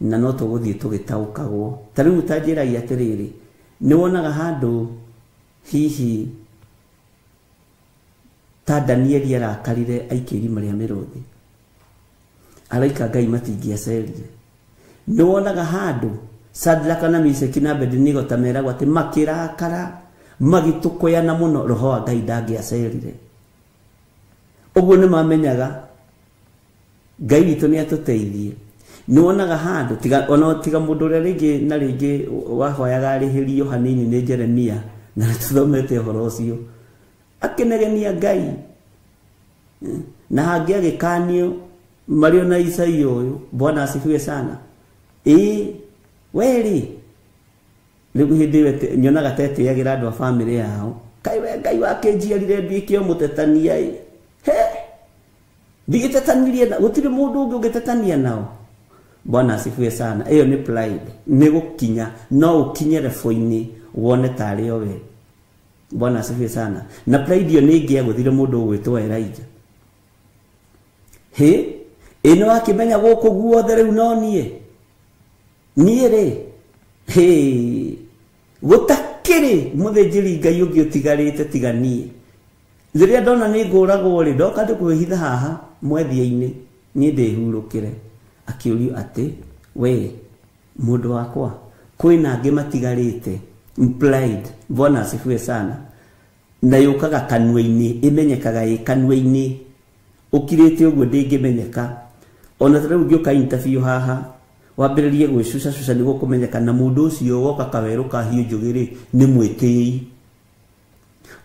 na no tũgũthiĩ tũgĩtaũkagwo. Ta rĩu ta njĩragia atĩrĩrĩ, nĩ wonaga handũ hihi ta Danieli arakarire aikia irima rĩa mĩrũthi, araika Ngai matingĩacerire. Nĩ wonaga handũ Shadraka na Meshaki na Abednego ta meragwo atĩ makĩrakara magĩtũkũyana mũno, roho wa Ngai ndangĩacerire. Ũguo nĩ mamenyaga Ngai witũ nĩ atũteithie. Nĩ wonaga handũ tiga ona tiga mũndũ ũrĩa rĩngĩ na rĩngĩ wahoyaga arĩhĩrio hanini nĩ Jeremia, na tũthomete ũhoro ũcio, akĩnegenia Ngai na hangĩ agĩkanio marĩ ona Isaia ũyũ. Bwana asifiwe sana. Ĩĩ we rĩ, rĩu hĩndĩ ĩyo nyonaga ta etĩagĩra andũ a bamĩrĩ yao, kaĩ we Ngai wakĩnjiarire nduĩke o mũtetania ĩ, he ndigĩtetanirie na gũtirĩ mũndũ ũngĩ ũngĩtetania nao. Bwana asifiwe sana. Ĩyo nĩ pride, nĩ gũkinya no ũkinye level-inĩ wone tarĩ o we. Bwana asifiwe sana. Na pride ĩyo nĩ ĩngĩagũthire mũndũ ũgwĩtwo Elijah. Hĩ, ĩno akĩmenya gũkũ guothe rĩu no niĩ niĩ rĩ, hĩ, gũtakĩrĩ mũthĩnjĩri Ngai ũngĩ ũtigarĩte tiga niĩ. Rĩrĩa ndona nĩ ngũragwo rĩ, ndoka ndĩkwĩhitha haha mwethia-inĩ niĩ ndĩhurũkĩre. Akĩũrio atĩ we mũndũ wakwa, kwĩna angĩ matigarĩte. Pride. Bwana asifiwe sana. Na yũkaga kanua-inĩ, ĩmenyekaga ĩ kanua-inĩ, ũkirĩte ũguo ndĩngĩmenyeka. Ona ta rĩu ngĩũka interview haha wambĩrĩrie gwĩcucacuca nĩguo kũmenyeka na mũndũ ũcio woka kawerũ ka hiũ njũgĩ rĩ nĩ mwĩtĩi.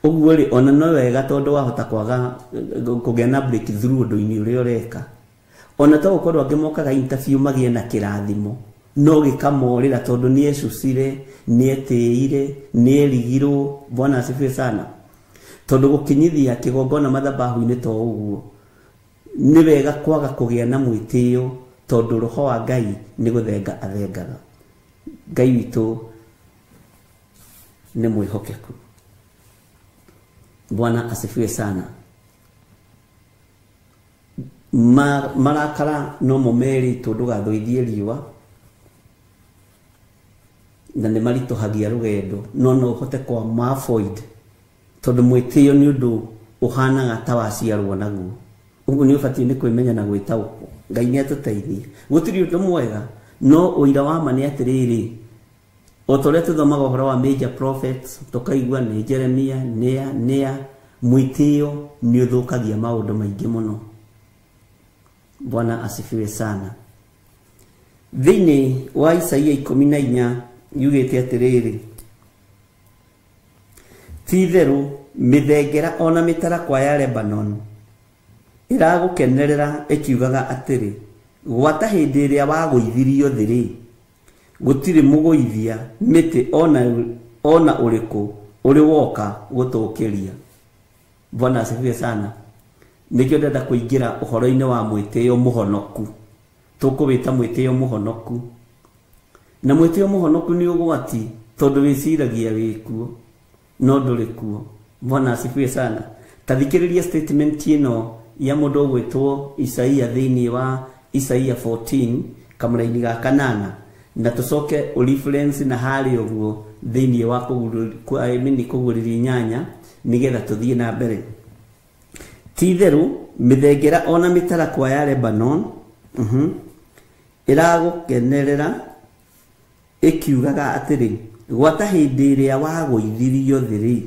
Ũguo rĩ, ona no wega tondũ wahota kwaga kũgĩa na breakthrough ũndũ-inĩ ũrĩa ũreka. Ona to gũkorwo angĩ mokaga interview magĩe na kĩrathimo, no gĩkamorĩra tondũ nĩ ecucire, nĩ etĩire, nĩ erigirwo. Bwana asifiwe sana. Tondũ gũkinyithia kĩgongona mathabahu-inĩ to ũguo, nĩ wega kwaga kũgĩa na mwĩtĩo tondũ roho wa Ngai nĩ gũthenga athengaga. Ngai witũ nĩ mwĩhokeku. Bwana asifiwe sana. Marakara no mo merĩtwo ndũgathũithie riũa na nĩ maritũhagia rũgendo, no no ũhote kwa avoid tondũ mwĩtĩo nĩ ũndũ ũhanaga ta waciarwo naguo. Ũguo nĩ ũbatiĩ nĩ kwĩmenya na gwĩtaũkwo. Ngai nĩ atũteithie. Gũtirĩ ũndũ mwega, no ũira wa ma nĩ atĩrĩrĩ, o ta ũrĩa tũthomaga ũhoro wa major prophets tũkaigua nĩ Jeremia, nĩa nĩa, mwĩtĩo nĩ ũthũkagia maũndũ maingĩ mũno. Bwana asifiwe sana. Thĩinĩ wa Isaia 14 yugĩte atĩrĩrĩ, ti-itherũ mĩthengera ona mĩtarakwa ya Lebanon ĩragũkenerera ĩkiugaga atĩrĩ, gwata hĩndĩ ĩrĩa wagũithirio thĩ rĩ, gũtirĩ mũgũithia mĩtĩ ona ũrĩkũ ũrĩ woka gũtũũkĩria. Bwana asifiwe sana. Nĩkĩo ndenda kũingĩra ũhoro-inĩ wa mwĩtĩo mũhonoku. Tũkũwĩta mwĩtĩo mũhonoku. Na mwĩtĩo mũhonoku nĩ ũgwati tondũ wĩciragia wĩkuo no ndũrĩ kuo. Bwana asifiwe sana. Ta thikĩrĩria statement ĩno ya mũndũ ũgwĩtwo Isaia thĩinĩ wa Isaia 14 kamũraini ga 8, na tũcoke ũreference na harĩa ũguo thĩinĩ wa kũgũrĩria 8 nĩgetha tũthiĩ na mbere. Ti-itherũ mĩthengera ona mĩtarakwa ya Lebanon ĩragũkenerera ĩkiugaga atĩrĩ, gwata hĩndĩ ĩrĩa wagũithirio thĩ rĩ,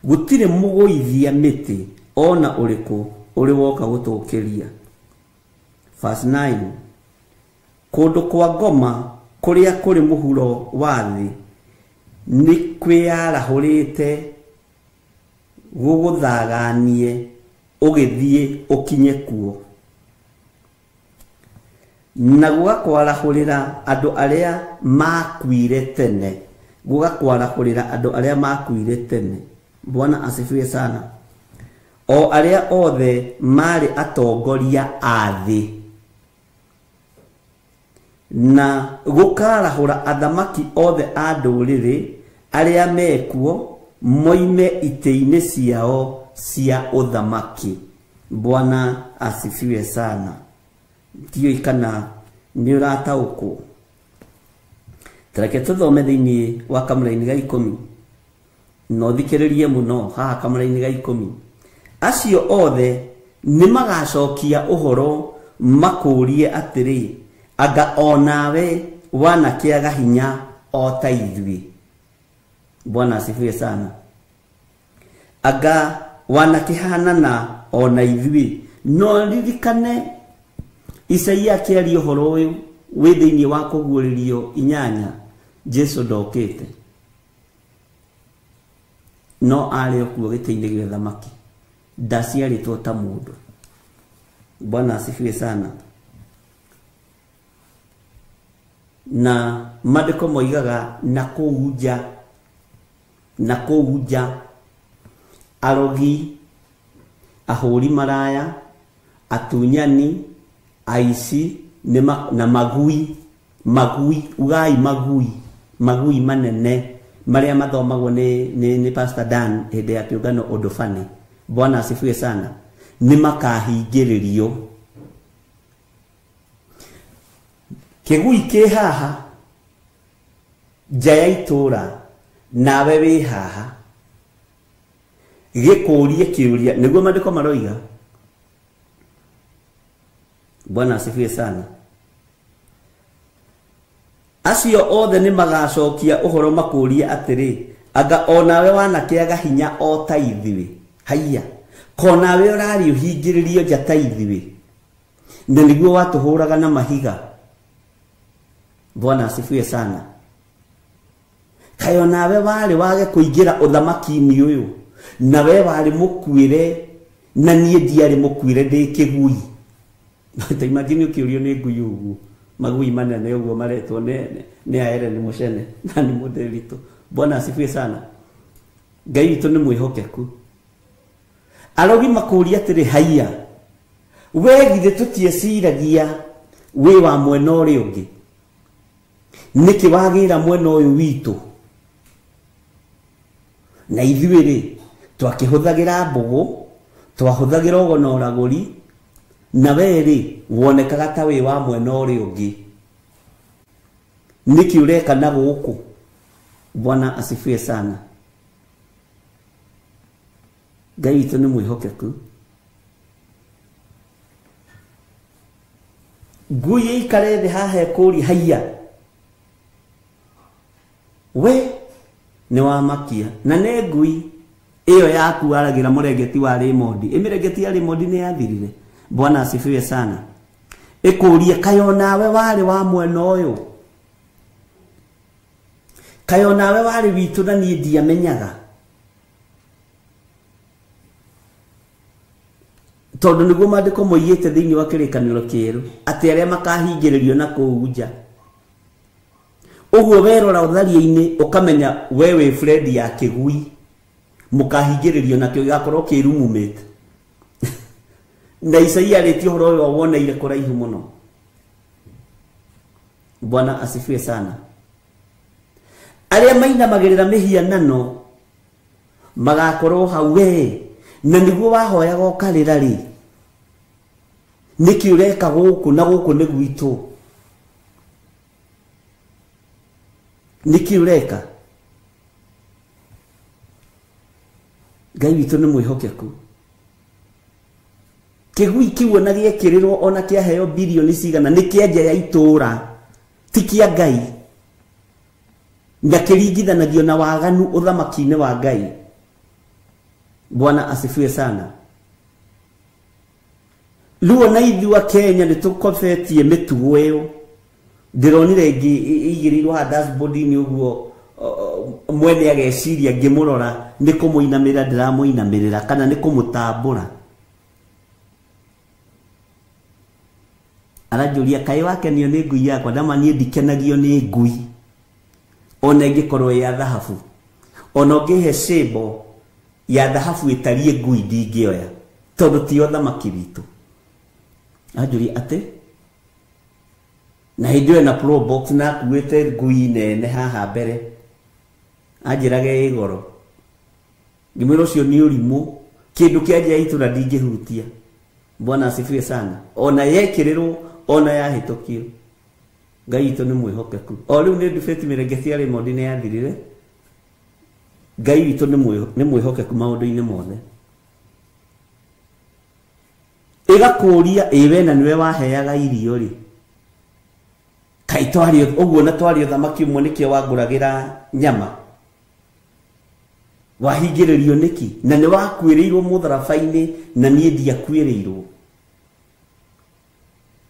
gũtirĩ mũgũithia mĩtĩ ona ũrĩkũ ũrĩ woka gũtũũkĩria. Verse 9, kũndũ kwa ngoma kũrĩa kũrĩ mũhuro wa thĩ nĩ kwĩyarahũrĩte gũgũthaganie ũgĩthiĩ ũkinye kuo, na gũgakwarahũrĩra andũ arĩa makuire tene, gũgakwarahũrĩra andũ arĩa makuire tene. Bwana asifiwe sana. O arĩa othe marĩ atongoria a thĩ, na gũkarahũra athamaki othe a ndũrĩrĩ arĩa mekuo moime itĩ-inĩ ciao cia ũthamaki. Bwana asifiwe sana. Ndiũĩ kana nĩ ũrataũkwo. Tareke tũthome thĩinĩ wa kamũraini ga 10, na ũthikĩrĩrie mũno haha kamũraini ga 10. Acio othe nĩ magacokia ũhoro makũrie atĩrĩ, anga onawe wanakĩaga hinya o ta ithuĩ. Bwana asifiwe sana. Anga wanakĩhanana ona ithuĩ. No ririkane Isaia akĩaria ũhoro ũyũ wĩ thĩinĩ wa kũguũrĩrio 8, Jesu ndokĩte, no arĩ o kuo gĩtĩ-inĩ gĩa ũthamaki, ndaciarĩtwo ta mũndũ. Bwana asifiwe sana. Na maandĩko moigaga na kũu nja, na kũu nja arogi, ahũri maraya, atunyani, aici na magui, magui ugai magui, magui manene marĩa mathomagwo nĩ Pastor Dan hĩndĩ ya kĩũngano ũndũ bani. Bwana asifiwe sana. Nĩ makahingĩrĩrio. Kĩgui kĩ haha nja ya itũũra, nawe wĩ haha, gĩkũrie kĩũria, nĩguo maandĩko maroiga. Bwana asifiwe sana. Acio othe nĩ magacokia ũhoro makũrie atĩrĩ, anga onawe wanakĩaga hinya o ta ithuĩ. Haiya, konawe ũrarĩ ũhingĩrĩrio nja ta ithuĩ, na nĩguo watũhũraga na mahiga. Bwana asifiwe sana. Kaĩ onawe warĩ wage kũingĩra ũthamaki-inĩ ũyũ, na we warĩ mũkuĩre, na niĩ ndiarĩ mũkuĩre, ndĩ kĩgui. Ta imagine ũkĩũrio nĩ ngui ũguo, magui manene ũguo maretwo nĩ aere nĩ mũcene na nĩ mũndĩritũ. Bwana asifiwe sana. Ngai witũ nĩ mwĩhokeku. Arogi makũria atĩrĩ, haiya, we githĩ tũtieciragia wĩ wa mwena ũrĩa ũngĩ, nĩkĩ wagĩra mwena ũyũ witũ? Na ithuĩ rĩ, twakĩhũthagĩra mbũgũ, twahũthagĩra ũgo na ũragũri, Na we rĩ wonekaga ta wĩ wa mwena ũrĩa ũngĩ. Nĩkĩ ũreka na gũkũ? Bwana asifiwe sana. Ngai witũ nĩ mwĩhokeku. Ngui ĩikare thĩ haha ĩkũrie haiya, we nĩ wamakia. Na nĩ ngui ĩyo yaku waragĩra mũrengeti wa Raymond. Ĩmĩrengeti ya Raymond nĩ yathirire. Bwana asifiwe sana. Ĩkũrie kaĩ onawe warĩ wa mwena ũyũ, kaĩ onawe warĩ witũ na niĩ ndiamenyaga. Tondũ nĩguo maandĩko moigĩte thĩinĩ wa kĩrĩkanĩro kĩerũ atĩ arĩa makahingĩrĩrio na kũu nja. Ũguo werora ũtharia-inĩ ũkamenya we wĩ friend ya kĩgui, mũkahingĩrĩrio nakĩo gĩgakorwo kĩ roommate. Na Isaia arĩtie ũhoro ũyũ woneire kũraihu mũno. Bwana asifiwe sana. Arĩa mainamagĩrĩra mĩhianano magakorwo hau we, na nĩguo wahoyaga ũkarĩra rĩ, nĩkĩ ũreka gũkũ na gũkũ nĩ gwitũ? Nĩkĩ ũreka? Ngai witũ nĩ mwĩhokeku. Kĩgui kĩu ona gĩekĩrĩrwo ona kĩaheo bilioni cigana nĩ kĩa nja ya itũũra, ti kĩa Ngai, na kĩringithanagio na waganu ũthamaki-inĩ wa Ngai. Bwana asifiwe sana. Rĩu ona ithuĩ a Kenya nĩ tũkobetie mĩtugo ĩyo. Ndĩronire ĩngĩ ĩigĩrĩirwo haha dashboard-inĩ ũguo, mwene ageciria ngĩmũrora nĩ kũmũinamĩrĩra ndĩramũinamĩrĩra kana nĩ kũmũtambũra. Aranjũria kaĩ wakenio nĩ ngui yakwa? Ndama niĩ ndikenagio nĩ ngui ona ĩngĩkorwo ya thahabu. Ona ũngĩhe cĩmbo ya thahabu ĩtariĩ ngui ndingĩoya, tondũ ti ũthamaki witũ. Anjũria atĩ na hĩndĩ ĩyo ena pro box na akuĩte ngui nene haha mbere, anjĩrage ĩ goro. Ngĩmwĩra ũcio nĩ ũrimũ, kĩndũ kĩa nja ya itũũra ndingĩhutia. Bwana asifiwe sana. Ona yekĩrĩrwo ona yahĩtũkio, Ngai witũ nĩ mwĩhokeku. O rĩu nĩ ndubĩti mĩrengeti ya Raymond nĩ yathirire. Ngai witũ nĩ mwĩhokeku maũndũ-inĩ mothe. Ĩgakũria ĩ we na nĩwe waheaga irio rĩ, kaĩ twarĩ ũguo na twarĩ ũthamaki ũmwe nĩkĩo wangũragĩra nyama? Wahingĩrĩrio nĩkĩ? Na nĩ wakuĩrĩirwo mũtharaba-inĩ na niĩ ndiakuĩrĩirwo.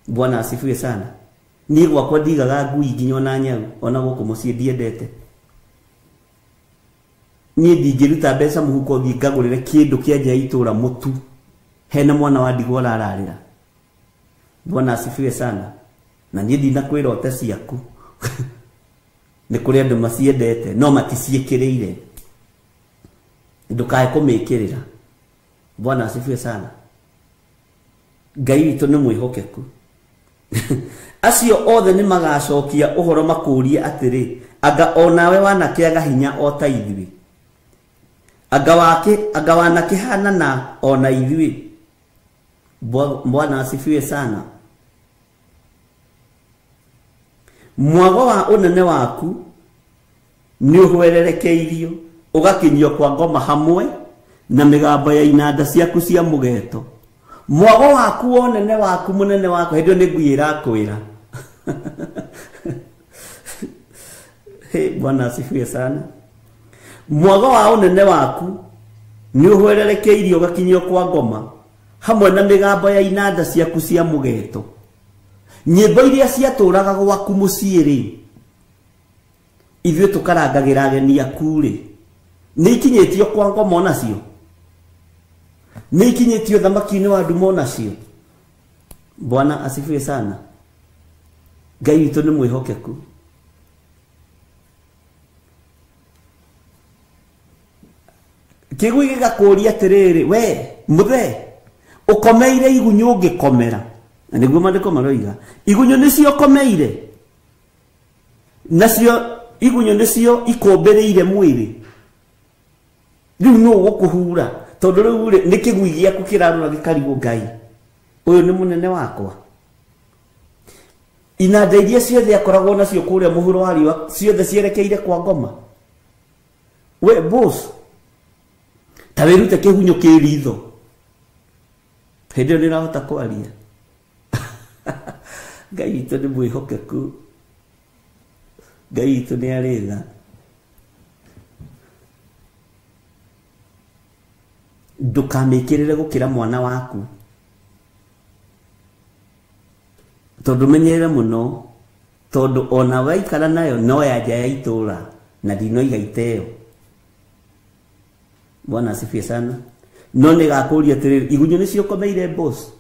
Bwana asifiwe sana. Niĩ gwakwa ndigaga ngui nginya ona nyau, ona gũkũ mũciĩ ndiendete. Niĩ ndingĩruta mbeca mũhuko thiĩ ngagũrĩre kĩndũ kĩa nja ya itũũra mũtu hena mwana wa ndigwa ũrararĩra. Bwana asifiwe sana. Na niĩ ndinakwĩra ũte ciaku. Nĩ kũrĩ andũ maciendete no maticiĩkĩrĩire, ndũkae kũmĩkĩrĩra. Bwana asifiwe sana. Ngai witũ nĩ mwĩhokeku. Acio othe nĩ magacokia ũhoro makũrie atĩrĩ, anga onawe wanakĩaga hinya o ta ithuĩ, anga wanakĩhanana ona ithuĩ. Bwana asifiwe sana. Mwago wa ũnene waku nĩ ũhwererekeirio ũgakinyio kwa ngoma hamwe na mĩgambo ya inanda ciaku cia mũgeto. Mwago waku wa ũnene waku mũnene waku, hĩndĩ ĩyo nĩ ngui ĩrakwĩra. Bwana asifiwe sana. Mwago wa ũnene waku nĩ ũhwererekeirio ũgakinyio kwa ngoma hamwe na mĩgambo ya inanda ciaku cia mũgeto. Nyĩmbo iria ciatũraga gwaku mũciĩ rĩ, ithuĩ tũkarangagĩra ageni aku rĩ, nĩ ikinyĩtio kwa ngoma onacio, nĩ ikinyĩtio thamaki-inĩ wa nduma onacio. Bwana asifiwe sana. Ngai witũ nĩ mwĩhokeku. Kĩgui gĩgakũria atĩrĩrĩ, we mũthee ũkomeire igunyũ ũngĩkomera. Na nĩguo maandĩko maroiga igunyũ nĩcio ũkomeire, nacio igunyũ nĩcio ikũmbĩrĩire mwĩrĩ. Rĩu nũ ũgũkũhura? Tondũ rĩu rĩ, nĩ kĩgui gĩaku kĩrarora gĩkarigwo Ngai Ũyũ nĩ mũnene wakwa. Inanda iria ciothe akoragwo nacio kũrĩa mũhuro wa riũa ciothe cierekeire kwa ngoma. We boss, ta wĩrute kĩhunyũ kĩ ritho. Hĩndĩ ĩyo nĩũrahota kwaria. Ngai witũ nĩ mwĩhokeku. Ngai witũ nĩ arĩ tha. Ndũkamĩkĩrĩre gũkĩra mwana waku. Tondũ menyerere mũno, tondũ ona waikara nayo no ya nja ya itũra na ndinoiga iteo. Bwana asifiwe sana. No nĩgakũria atĩrĩrĩ, igunyũ nĩcio ũkomeire boss,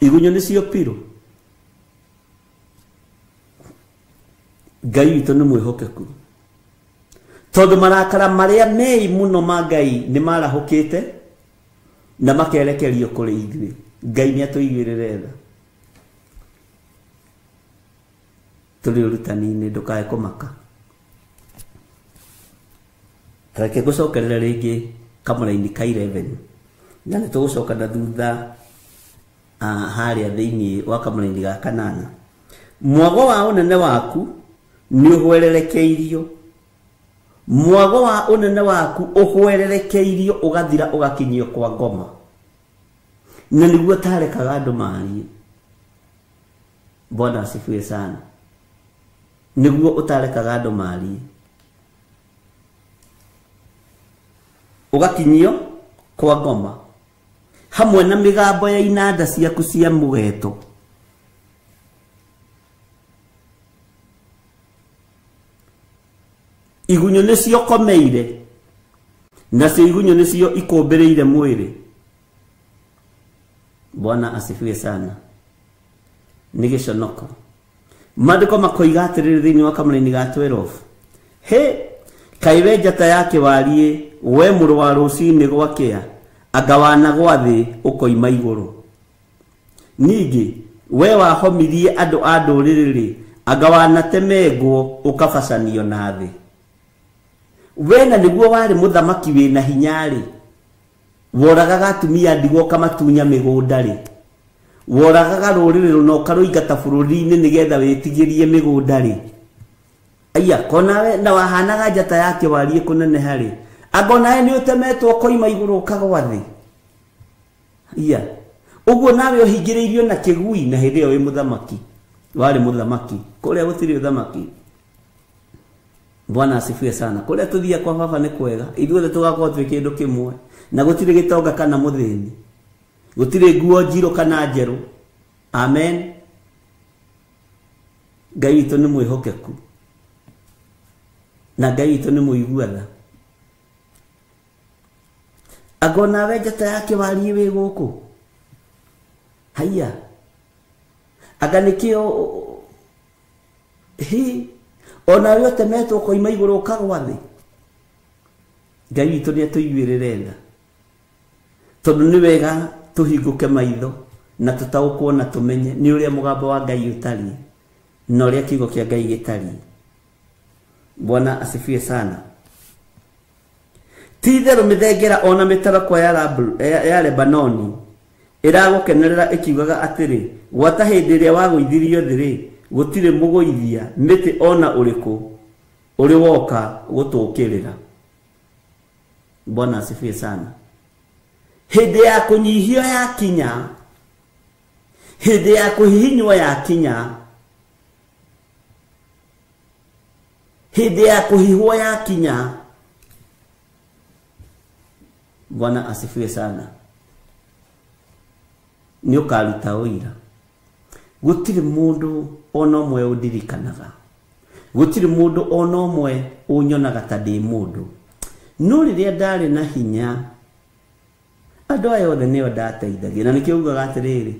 igunyũ nĩcio pillow. Ngai witũ nĩ mwĩhokeku. Tondũ marakara marĩa mei mũno ma Ngai nĩ marahũkĩte na makerekerio kũrĩ ithuĩ. Ngai nĩ atũiguĩrĩre tha. Tũrĩ ũrutani-inĩ, ndũkae kũmaka. Reke ngũcokerere rĩngĩ kamũraini ka 11 na nĩ tũgũcoka na thutha harĩa thĩinĩ wa kamũraini ga 8. Mwago wa ũnene waku nĩ ũhwererekeirio. Mwago wa ũnene waku ũhwererekeirio ũgathira ũgakinyio kwa ngoma. Na nĩguo tarekaga andũ marie. Bwana asifiwe sana. Nĩguo ũtarekaga andũ marie. Ũgakinyio kwa ngoma hamwe na mĩgambo ya inanda ciaku cia mũgeto. Igunyũ nĩcio komeire, nacio igunyũ nĩcio ikũmbĩrĩire mwĩrĩ. Bwana asifiwe sana. Nĩ gĩconoko. Maandĩko makoiga atĩrĩrĩ thĩinĩ wa kamũraini ga 12. He, kaĩ we njata ya kĩwariĩ, we mũrũ wa rũcinĩ gwakĩa, anga wanagwa thĩ ũkoima igũrũ. Ningĩ we wahomirie andũ a ndũrĩrĩ-rĩ, anga wanatemengwo ũkabacanio na thĩ. We na nĩguo warĩ mũthamaki wĩna hinya-rĩ, woragaga atumia ndigwa ũkamatunya mĩgũnda-rĩ, woragaga rũrĩrĩ rũna ũkarũingata bũrũri-inĩ nĩgetha wĩtigĩrie mĩgũnda-rĩ. Aya, konawe na wahanaga njata ya kĩwariĩ kũneneha-rĩ, anga onawe nĩ ũtemetwo ũkoima igũrũ ũkagwa thĩ. Iya, ũguo nawe ũhingĩrĩirio na kĩgui na hĩndĩ ĩyo wĩ mũthamaki. Warĩ mũthamaki. Kũrĩa gũtirĩ ũthamaki. Bwana asifiwe sana. Kũrĩa tũthiaga kwa baba nĩ kwega. Ithuothe tũgakorwo twĩ kĩndũ kĩmwe. Na gũtirĩ gĩtonga kana mũthĩni. Gũtirĩ nguo njirũ kana njerũ. Amen. Ngai witũ nĩ mwĩhokeku. Na Ngai witũ nĩ mũigua tha. Anga onawe njata ya kĩwariĩ wĩ gũkũ. Haiya. Anga nĩkĩo hi onawe ũtemetwo ũkoima igũrũ ũkagwa thĩ. Ngai witũ nĩ atũiguĩrĩre tha. Tondũ nĩ wega tũhingũke maitho na tũtaũkwo na tũmenye nĩ ũrĩa mũgambo wa Ngai ũtariĩ na ũrĩa kiugo kĩa Ngai gĩtariĩ. Bwana asifiwe sana. Ti itherũ mĩthengera ona mĩtarakwa ya Lebanoni ĩragũkenerera ĩkiugaga atĩrĩ, gwata hĩndĩ ĩrĩa wagũithirio thĩ-rĩ, gũtirĩ mũgũithia mĩtĩ ona ũrĩkũ ũrĩ woka gũtũũkĩrĩra. Bwana asifiwe sana. Hĩndĩ ya kũnyihio yakinya, hĩndĩ ya kũhihinywo yakinya, hĩndĩ ya kũhihwo yakinya. Bwana asifiwe sana. Nĩ ũkaruta ũira. Gũtirĩ mũndũ ona ũmwe ũndirikanaga. Gũtirĩ mũndũ ona ũmwe ũnyonaga ta ndĩ mũndũ. No rĩrĩa ndarĩ na hinya, andũ aya othe nĩo ndateithagia. Na nĩkĩo ugaga atĩrĩrĩ,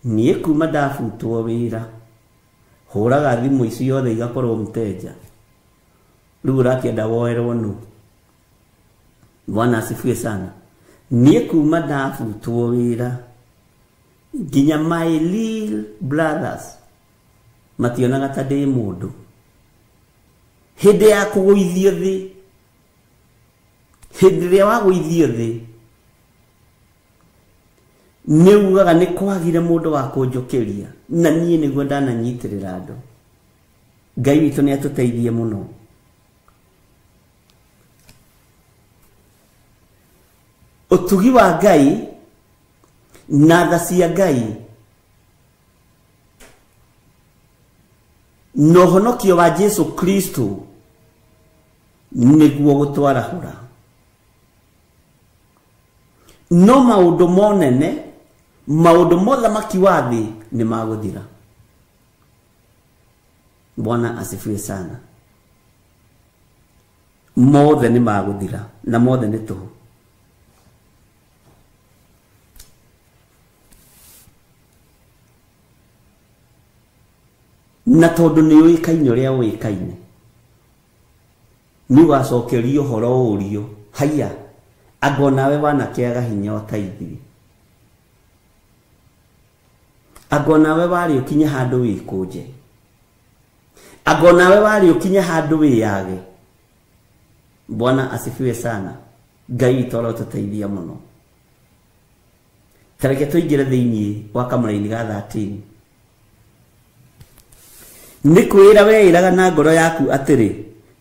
niĩ kuma ndabutwo wĩra, hũraga thimũ ici othe igakorwo mteja. Rĩu ũrakĩenda woerwo nũ? Bwana asifiwe sana. Niĩ kuma ndabutwo wĩra, nginya my little brothers mationaga ta ndĩ mũndũ. Hĩndĩ ya kũgũithio thĩ, hĩndĩ ĩrĩa wagũithio thĩ, Nĩ ugaga nĩ kwagire mũndũ wa kũnjũkĩria na niĩ nĩguo ndananyitĩrĩra andũ. Ngai witũ nĩ atũteithie mũno. Ũtugi wa Ngai na tha cia Ngai na ũhonokio wa Jesu Kristo nĩguo gũtwarahũra. No maũndũ monene, maũndũ mothamaki wa thĩ nĩ magũthira. Bwana asifiwe sana. Mothe nĩ magũthira na mothe nĩ tũhũ. Na tondũ nĩ ũĩkaine ũrĩa ũĩkaine, nĩ ũgacokerio ũhoro ũrio, haiya, anga onawe wanakĩaga hinya o ta ithuĩ, anga onawe warĩ ũkinye handũ wĩkũnje, anga onawe warĩ ũkinye handũ wĩyage. Bwana asifiwe sana. Ngai witũ arotũteithia mũno. Ta reke tũingĩre thĩinĩ wa kamũraini ga 13. Nĩ kwĩra weĩraga na ngoro yaku atĩrĩ,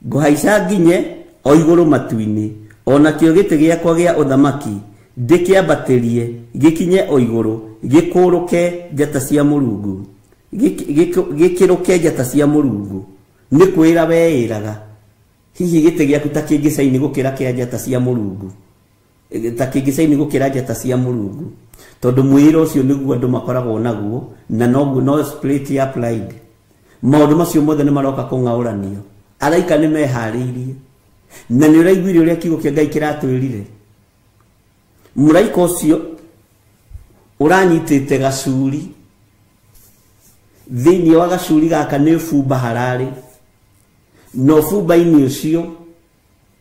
ngũhaica nginye o igũrũ matu-inĩ, o nakĩo gĩtĩ gĩakwa gĩa ũthamaki ndĩkĩambatĩrie gĩkinye o igũrũ, gĩkũrũke njata cia Mũrungu, gĩkĩrũke njata cia Mũrungu. Nĩ kwĩra weĩraga, hihi gĩtĩ gĩaku ta kĩngĩcaini gũkĩra kĩa njata cia Mũrungu, ta kĩngĩcaini gũkĩra njata cia Mũrungu, tondũ mwĩra ũcio nĩguo andũ makoragwo naguo, na noguo no spirit ya pride. Maũndũ macio mothe nĩ maroka kũng'aũranio. Araika nĩ meharĩirie. Na nĩ ũraiguire ũrĩa kiugo kĩa Ngai kĩratwĩrire. Mũraika ũcio ũranyitĩte gacuri, thĩinĩ wa gacuri gaka nĩ ũbumba hararĩ, na ũbumba-inĩ ũcio,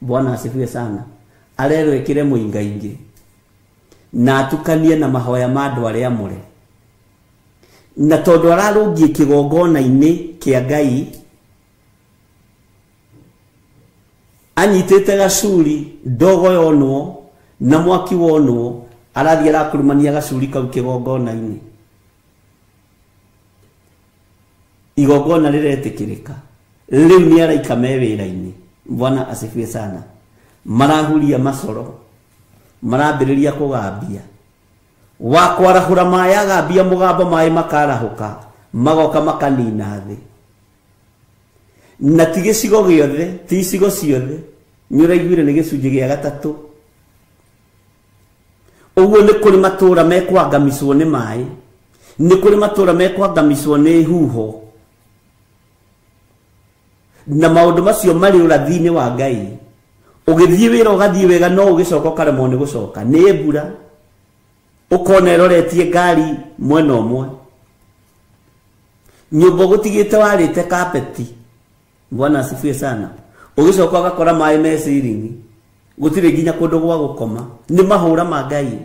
Bwana asifiwe sana, arerwo ĩkĩre mũingaingĩ na atukanie na mahoya ma andũ arĩa amũre. Na tondũ ararũngiĩ kĩgongona-inĩ kĩa Ngai, anyitĩte gacuri, ndogo yonwo na mwaki wonwo, arathiĩ arakurumania gacuri kau kĩgongona-inĩ. Igongona rĩretĩkĩrĩka. Rĩu nĩ araika me wĩra-inĩ. Bwana asifiwe sana. Marahuria macoro, marambĩrĩria kũgambia. Wa kwarahũra maĩ agambia mũgambo, maĩ makarahũka, magoka makanina thĩ. Na ti gĩcigo gĩothe, ti icigo ciothe, nĩ ũraiguire nĩ gĩcunjĩ gĩa gatatũ. Ũguo nĩ kũrĩ matũũra mekwangamicwo nĩ maĩ, nĩ kũrĩ matũũra mekwangamicwo nĩ huho, na maũndũ macio marĩ ũrathi-inĩ wa Ngai. Ũgĩthiĩ wĩra ũgathiĩ wega, no ũgĩcoka ũkaremwo nĩ gũcoka nĩ mbura, ũkona ĩroretie ngari mwena ũmwe, nyũmba ũgũtigĩte warĩte kapeti. Bwana asifiwe sana. Ũgĩcoka ũgakora maĩ me ciringi, gũtirĩ nginya kũndũ gwa gũkoma. Nĩ mahũra ma Ngai.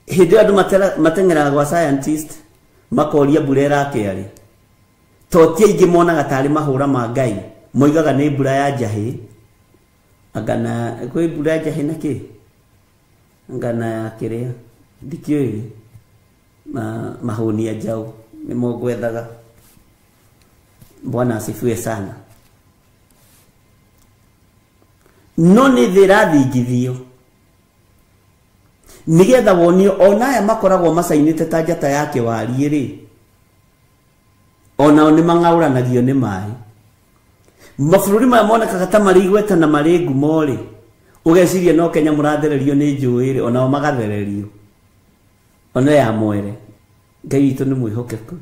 Hĩndĩ ĩyo andũ mateng'eraga gwa scientist makoria mbura ĩrakĩa rĩ, to ti aingĩ monaga tarĩ mahũra ma Ngai, moigaga nĩ mbura ya njahĩ, angana kwĩ mbura ya njahĩ na kĩ, angana ya kĩrĩa ndikĩũĩ, mahũnia njaũ nĩmo ngwethaga. Bwana asifiwe sana. No nĩ thĩ ĩrathingithio nĩgetha wonio ona aya makoragwo macainĩte ta njata ya kĩwariĩ rĩ, onao nĩ mang'aũranagio nĩ maĩ. Mabũrũri maya monekaga ta marĩ igweta na marĩ ngumo rĩ, ũgeciria no Kenya mũrathererio nĩ njũĩ rĩ, onao magathererio. Ona ya mwere. Ngai witũ nĩ mwĩhokeku.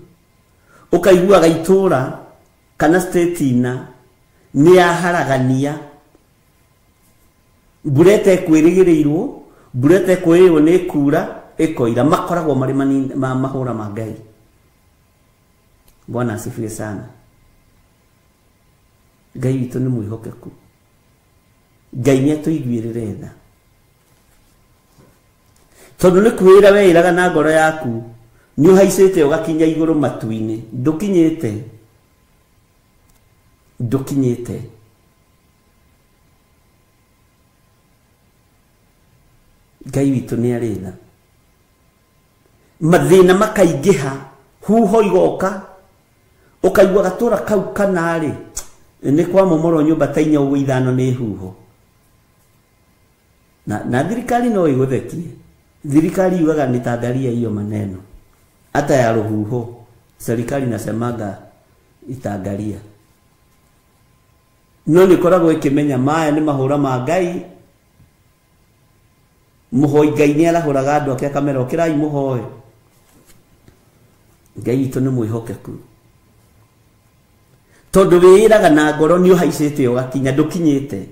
Ũkaiguaga itũũra kana state ina nĩ yaharagania, mbura ĩtekwĩrĩgĩrĩirwo, mbura ĩtekwĩrĩgĩrĩrwo nĩ ĩkura ĩkoira. Makoragwo marĩ mahũra ma Ngai. Bwana asifiwe sana. Ngai witũ nĩ mwĩhokeku. Ngai nĩ atũiguĩrĩre tha, tondũ nĩ kwĩra weĩraga na ngoro yaku nĩ ũhaicĩte ũgakinya igũrũ matu-inĩ, ndũkinyĩte, ndũkinyĩte. Ngai witũ nĩ arĩ tha. Mathĩna makaingĩha, huho igoka, ũkaigua gatũra kau kana rĩ nĩ kwamomorwo nyũmba ta 4 ũguo 5 nĩ huho. Na thirikari no ĩgũthekie. Thirikari yugaga nitaangalia hiyo maneno hata ya ruhuho, serikali nasemaga itaangalia. No nĩ koragwo ĩkĩmenya maya nĩ mahũra ma Ngai. Mũhoi Ngai nĩ arahũraga andũ ake akamera ũkĩrai mũhoe. Ngai witũ nĩ mwĩhokeku, tondũ wĩĩraga na ngoro nĩ ũhaicĩte ũgakinya, ndũkinyĩte.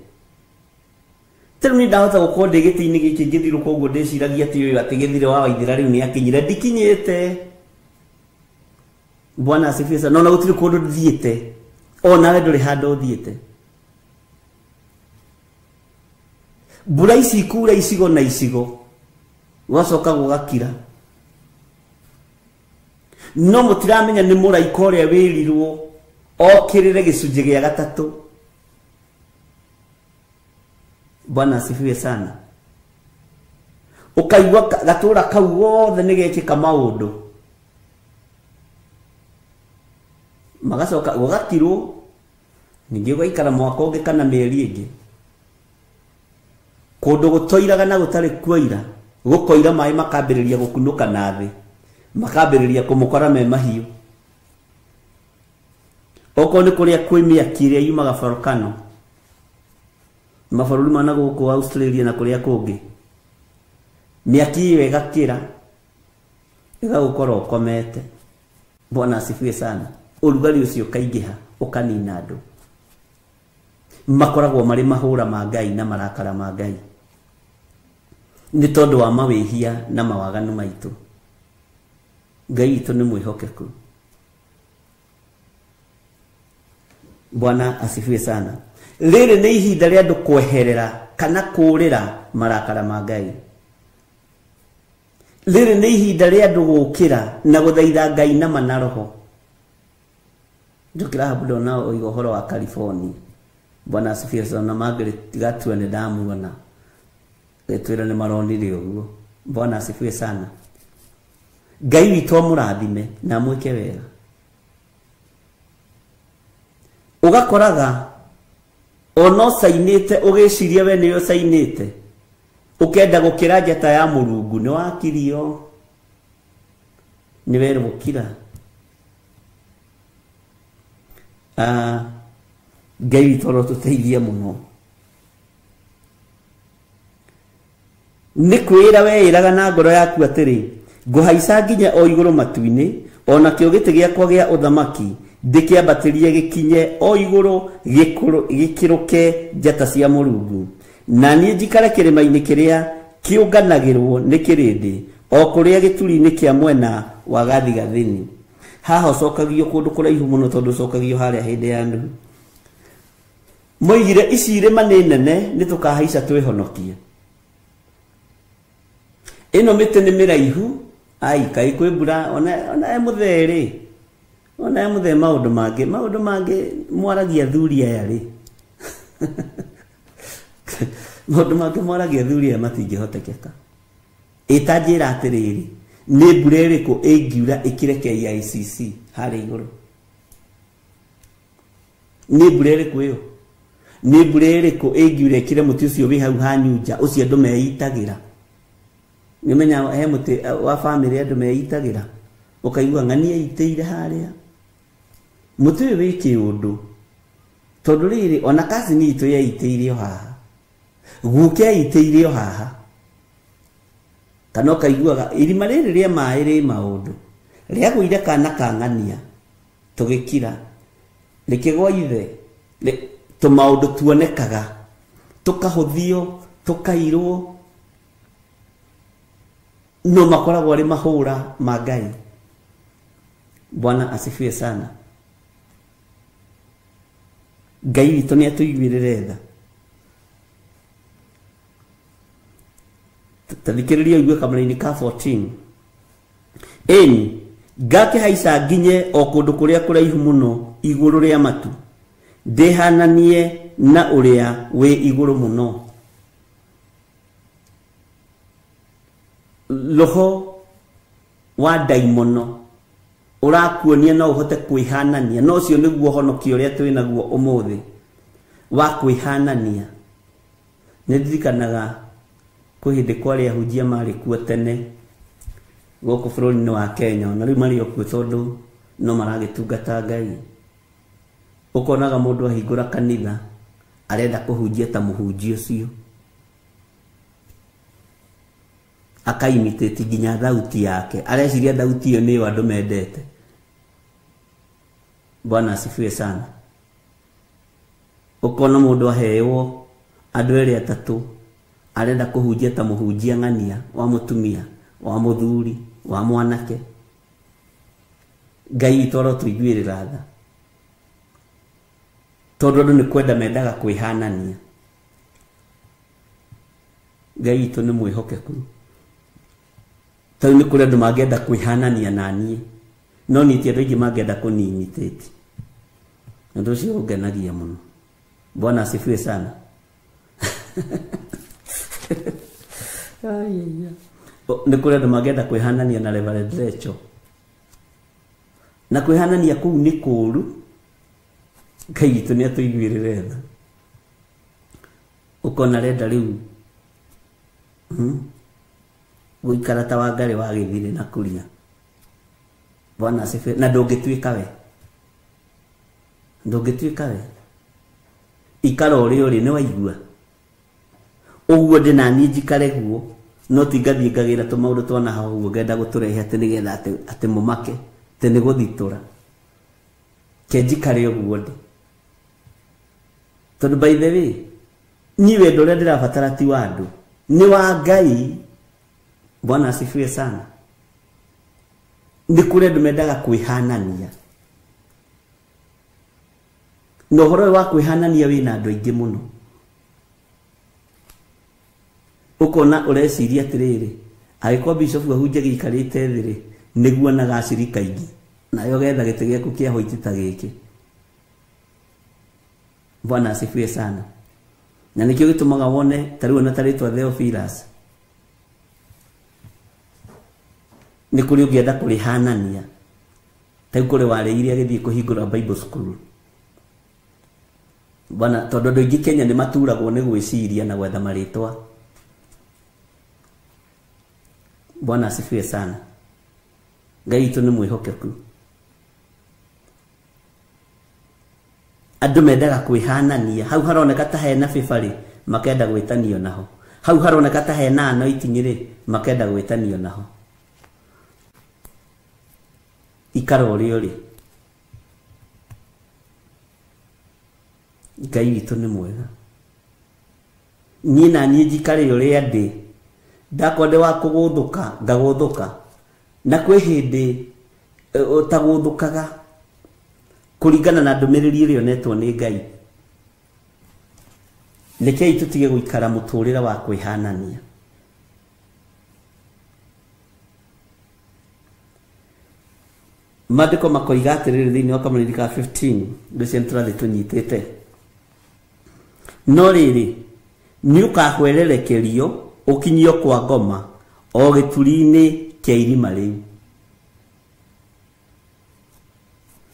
Rĩu nĩ ndahota gũkorwo ndĩ gĩtĩ-inĩ gĩkĩ ngĩthirũka ũguo ndĩciragia atĩ ũyũ atĩ gĩthire wa Waithĩra rĩu nĩ akinyire, ndikinyĩte. Bwana asifiwe sana. No na gũtirĩ kũndũ thiĩte, o nawe ndũrĩ handũ ũthiĩte. Mbura ici ikura icigo na icigo, gwacoka gũgakira. No mũtiramenya nĩ mũraika ũrĩa wĩrirwo okĩrĩre gĩcunjĩ gĩa gatatũ. Bwana asifiwe sana. Ũkaigua gatũra kau gothe nĩ gekĩka maũndũ, magacoka gũgakirwo, ningĩ ũgaikara mwaka ũngĩ kana mĩeri ĩngĩ. Kũndũ gũtoiraga na gũtarĩ kuoira, gũkoira maĩ makambĩrĩria gũkunũka na thĩ, makambĩrĩria kũmũkora me mahiũ. Okorwo nĩ kũrĩa kwĩ mĩaki ĩrĩa yumaga volcano, mabũrũri ma na gũkũ Australia na kũrĩa kũngĩ, mĩaki ĩyo ĩgakĩra ĩgagũkora ũkomete. Bwana asifiwe sana. Ũrugarĩ ũcio ũkaingĩha ũkanina andũ. Makoragwo marĩ mahũra ma Ngai na marakara ma Ngai nĩ tondũ wa mawĩhia na mawaganu maitũ. Ngai witũ nĩ mwĩhokeku. Bwana asifiwe sana. Rĩrĩ nĩ ihinda rĩa andũ kweherera kana kũũrĩra marakara ma Ngai. Rĩrĩ nĩ ihinda rĩa andũ gũkĩra na gũthaitha Ngai na ma na roho. Njũkĩra habu ndona oiga ũhoro wa California. Bwana asifiwe sana. Margaret Gatua nĩ ndamuona, twĩra nĩ maronire ũguo. Bwana asifiwe sana. Ngai witũ amũrathime na amwĩke wega. Ũgakoraga ona ũcainĩte ũgĩciria we nĩwe ũcainĩte, ũkenda gũkĩra njata ya Mũrungu, nĩ wakirio, nĩ werwo kira. Ngai witũ arotũteithie mũno. Nĩ kwĩra weĩraga na ngoro yaku atĩrĩ, ngũhaica nginya o igũrũ matu-inĩ, o nakĩo gĩtĩ gĩakwa gĩa ũthamaki ndĩkĩambatĩrie gĩkinye o igũrũ gĩkĩrũke njata cia Mũrungu. Na niĩ njikare kĩrĩma-inĩ kĩrĩa kĩũnganagĩrwo nĩ kĩrĩndĩ, o kũrĩa gĩturi-inĩ kĩa mwena wa gathigathini. Haha ũcokagio kũndũ kũraihu mũno tondũ ũcokagio harĩa hĩndĩ ya Nuhu. Moigire ici irĩma nĩ nene, nĩ tũkahaica twĩhonokie. Ĩno mĩtĩ nĩ mĩraihu, ai kaĩ kwĩ mbura, ona e mũthee rĩ, ona e mũthee maũndũ mangĩ mwaragia athuri aya rĩ. Maũndũ mangĩ mwaragia athuri aya matingĩhotekeka. Ĩta njĩra atĩrĩrĩ, nĩ mbura ĩrĩkũ ĩngiura ĩkĩre KICC harĩa igũrũ? Nĩ mbura ĩrĩkũ ĩyo? Nĩ mbura ĩrĩkũ ĩngiura ĩkĩre mũtĩ ũcio wĩ hau ha Nyunja, ũcio andũ meitagĩra? Nĩũmenya he mũtĩ wa bamĩrĩ andũ meitagĩra, ũkaigua ng'ania itĩire harĩa. Mũtĩ ũyũ wĩ kĩũndũ, tondũ rĩrĩ ona kazini itũ yeitĩire o haha, guka eitĩire o haha. Kana ũkaiguaga irima rĩrĩ rĩa maĩ rĩ maũndũ, rĩagũire kana ka ng'ania tũgĩkira, rĩkĩgwa ithe, tũmaũndũ tuonekaga, tũkahũthio, tũkairwo, no makoragwo arĩ mahũra ma Ngai. Bwana asifiwe sana. Ngai witũ nĩ atũiguĩrĩre tha. Ta thikĩrĩria ũigue kamũra-inĩ ka 14. Ĩni ngakĩhaica nginye o kũndũ kũrĩa kũraihu mũno igũrũ rĩa matu, ndĩhananie na ũrĩa wĩ igũrũ mũno. Roho wa ndaimono ũrakuonia no ũhote kwĩhanania, no ũcio nĩguo ũhonokio ũrĩa twĩ naguo ũmũthĩ wa kwĩhanania. Nĩ ndirikanaga kwĩ hĩndĩ kwarĩ ahunjia marĩ kuo tene gũkũ bũrũri-inĩ wa Kenya, ona rĩu marĩ o kuo tondũ no maragĩtungata Ngai. Ũkonaga mũndũ ahingũra kanitha arenda kũhunjia ta mũhunjia ũcio, akaimitate nginya thauti yake, areciria thauti ĩyo nĩyo andũ mendete. Bwana asifiwe sana. Ũkona mũndũ aheyo andũ erĩ atatũ arenda kũhunjia ta mũhunjia ng'ania wa mũtumia, wa mũthuri, wa mwanake. Ngai witũ arotũiguĩrĩra tha, tondũ andũ nĩ kwenda mendaga kwĩhanania. Ngai witũ nĩ mwĩhokeku. Tondũ nĩ kũrĩ andũ mangĩenda kwĩhanania na niĩ, no niĩ ti andũ aingĩ mangĩenda kũni-imitate. Ũndũ ũcio ũngenagia mũno. Bwana asifiwe sana. Nĩ kũrĩ andũ mangĩenda kwĩhanania na Reverend Rachel, na kwĩhanania kũu nĩ kũũru. Ngai witũ nĩ atũiguĩrĩre tha. Ũkona renda rĩu gũikara ta Wangarĩ wa Gĩthirĩ na Kuria. Bwana asifiwe. Na ndũngĩtuĩka we, ndũngĩtuĩka we, ikara ũrĩa ũrĩ, nĩ waigua ũguo ndĩ na niĩ njikare guo, no ti ngathiĩ ngagĩra tũmaũndũ twana hau ũguo ngenda gũtũrehe atĩ nĩgetha atĩ mũmake atĩ nĩ gũthitũra. Ke njikare ũguo ndĩ, tondũ by the way niĩ wendo ũrĩa ndĩrabatara ti wa andũ, nĩ wa Ngai. Bwana asifiwe sana. Nĩ kũrĩ andũ mendaga kwĩhanania, na ũhoro ũyũ wa kwĩhanania wĩna andũ aingĩ mũno. Ũkona ũreciria atĩrĩrĩ, angĩkorwo bishop ahunjagia aikarĩte thĩ rĩ, nĩguo onaga acirika aingĩ, nawe ũgetha gĩtĩ gĩaku kĩa white ta gĩkĩ. Bwana asifiwe sana. Na nĩkĩo gĩtũmaga wone ta rĩu ona ta rĩtwa Theophilus, nĩ kũrĩ ũngĩenda kũrĩhanania. Ta rĩu kũrĩ warĩire agĩthiĩ kũhingũra Bible school. Bwana, tondũ andũ aingĩ Kenya nĩ maturagwo nĩ gwĩciria na gwetha marĩtwa. Bwana asifiwe sana. Ngai witũ nĩ mwĩhokeku. Andũ mendaga kwĩhanania. Hau haroneka ta hena favor rĩ, makenda gwĩtanio naho. Hau haroneka ta hena anointing rĩ, makenda gwĩtanio naho. Ikara ũrĩa ũrĩ. Ngai witũ nĩ mwega. Niĩ na niĩ njikare ũrĩa ndĩ, ndakorwo ndĩ wa kũgũthũka ngagũthũka, na kwĩ hĩndĩ ũtagũthũkaga kũringana na ndũmĩrĩri ĩrĩa onetwo nĩ Ngai. Rekei tũtige gũikara mũtũrĩre wa kwĩhanania. Maandĩko makoiga atĩrĩrĩ thĩinĩ wa kamũrĩri ka 15, ũcio nĩ tũrathiĩ tũnyitĩte. No rĩrĩ, nĩ ũkahwererekerio ũkinyio kwa ngoma o gĩturi-inĩ kĩa irima rĩu.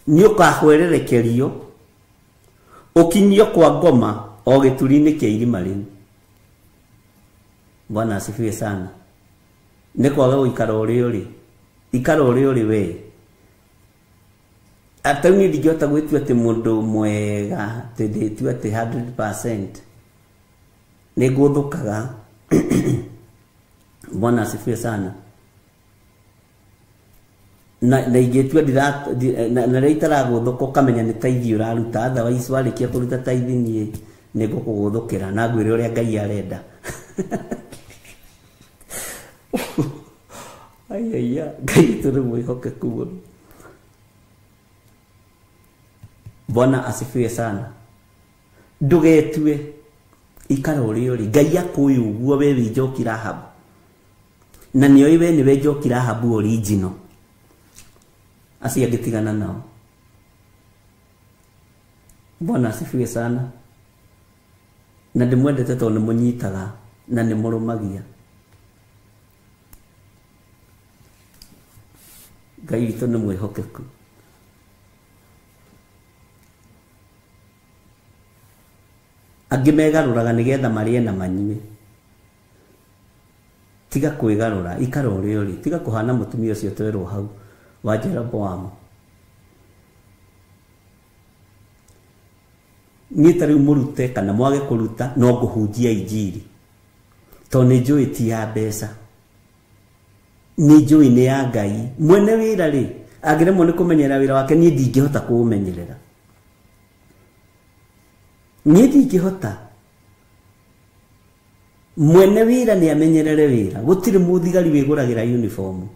Nĩ ũkahwererekerio ũkinyio kwa ngoma o gĩturi-inĩ kĩa irima rĩu. Bwana asifiwe sana. Nĩ kwaga gũikara ũrĩa ũrĩ, ikara ũrĩa ũrĩ we. Ata niĩ ndingĩhota gwĩtua atĩ mũndũ mwega, atĩ ndĩtue atĩ 100%. Nĩ ngũthũkaga. Bwana asifiwe sana. Na ingĩtua na rĩrĩa itaragũthũka ũkamenya nĩ taithi ũraruta, otherwise warĩkia kũruta taithi niĩ nĩ ngũkũgũthũkĩra na ngwĩre ũrĩa Ngai arenda. Aiya, Ngai witũ nĩ mwĩhokeku mũno. Bwana asifiwe sana. Ndũgetue, ikara ũrĩa ũrĩ. Ngai akũĩ ũguo we wĩ Njoki Rahabu, na nĩoĩ we nĩwe Njoki Rahabu original. Acio angĩ tigana nao. Bwana asifiwe sana. Na ndĩmwendete tondũ nĩmũnyitaga na nĩmũrũmagia. Ngai witũ nĩ mwĩhokeku. Angĩ megarũraga nĩgetha marĩe na manyue. Tiga kwĩgarũra, ikara ũrĩa ũrĩ, tiga kũhana mũtumia ũcio twerwo hau wa Jeroboamu. Niĩ ta rĩu mũrute kana mwage kũruta no ngũhunjia injiri, tondũ nĩ njũĩ ti ya mbeca, nĩ njũĩ nĩ ya Ngai. Mwene wĩra rĩ angĩremwo nĩ kũmenyerera wĩra wake, niĩ ndingĩhota kũũmenyerera, niĩ ndingĩhota. Mwene wĩra nĩ amenyerere wĩra, gũtirĩ mũthigari wĩgũragĩra uniform.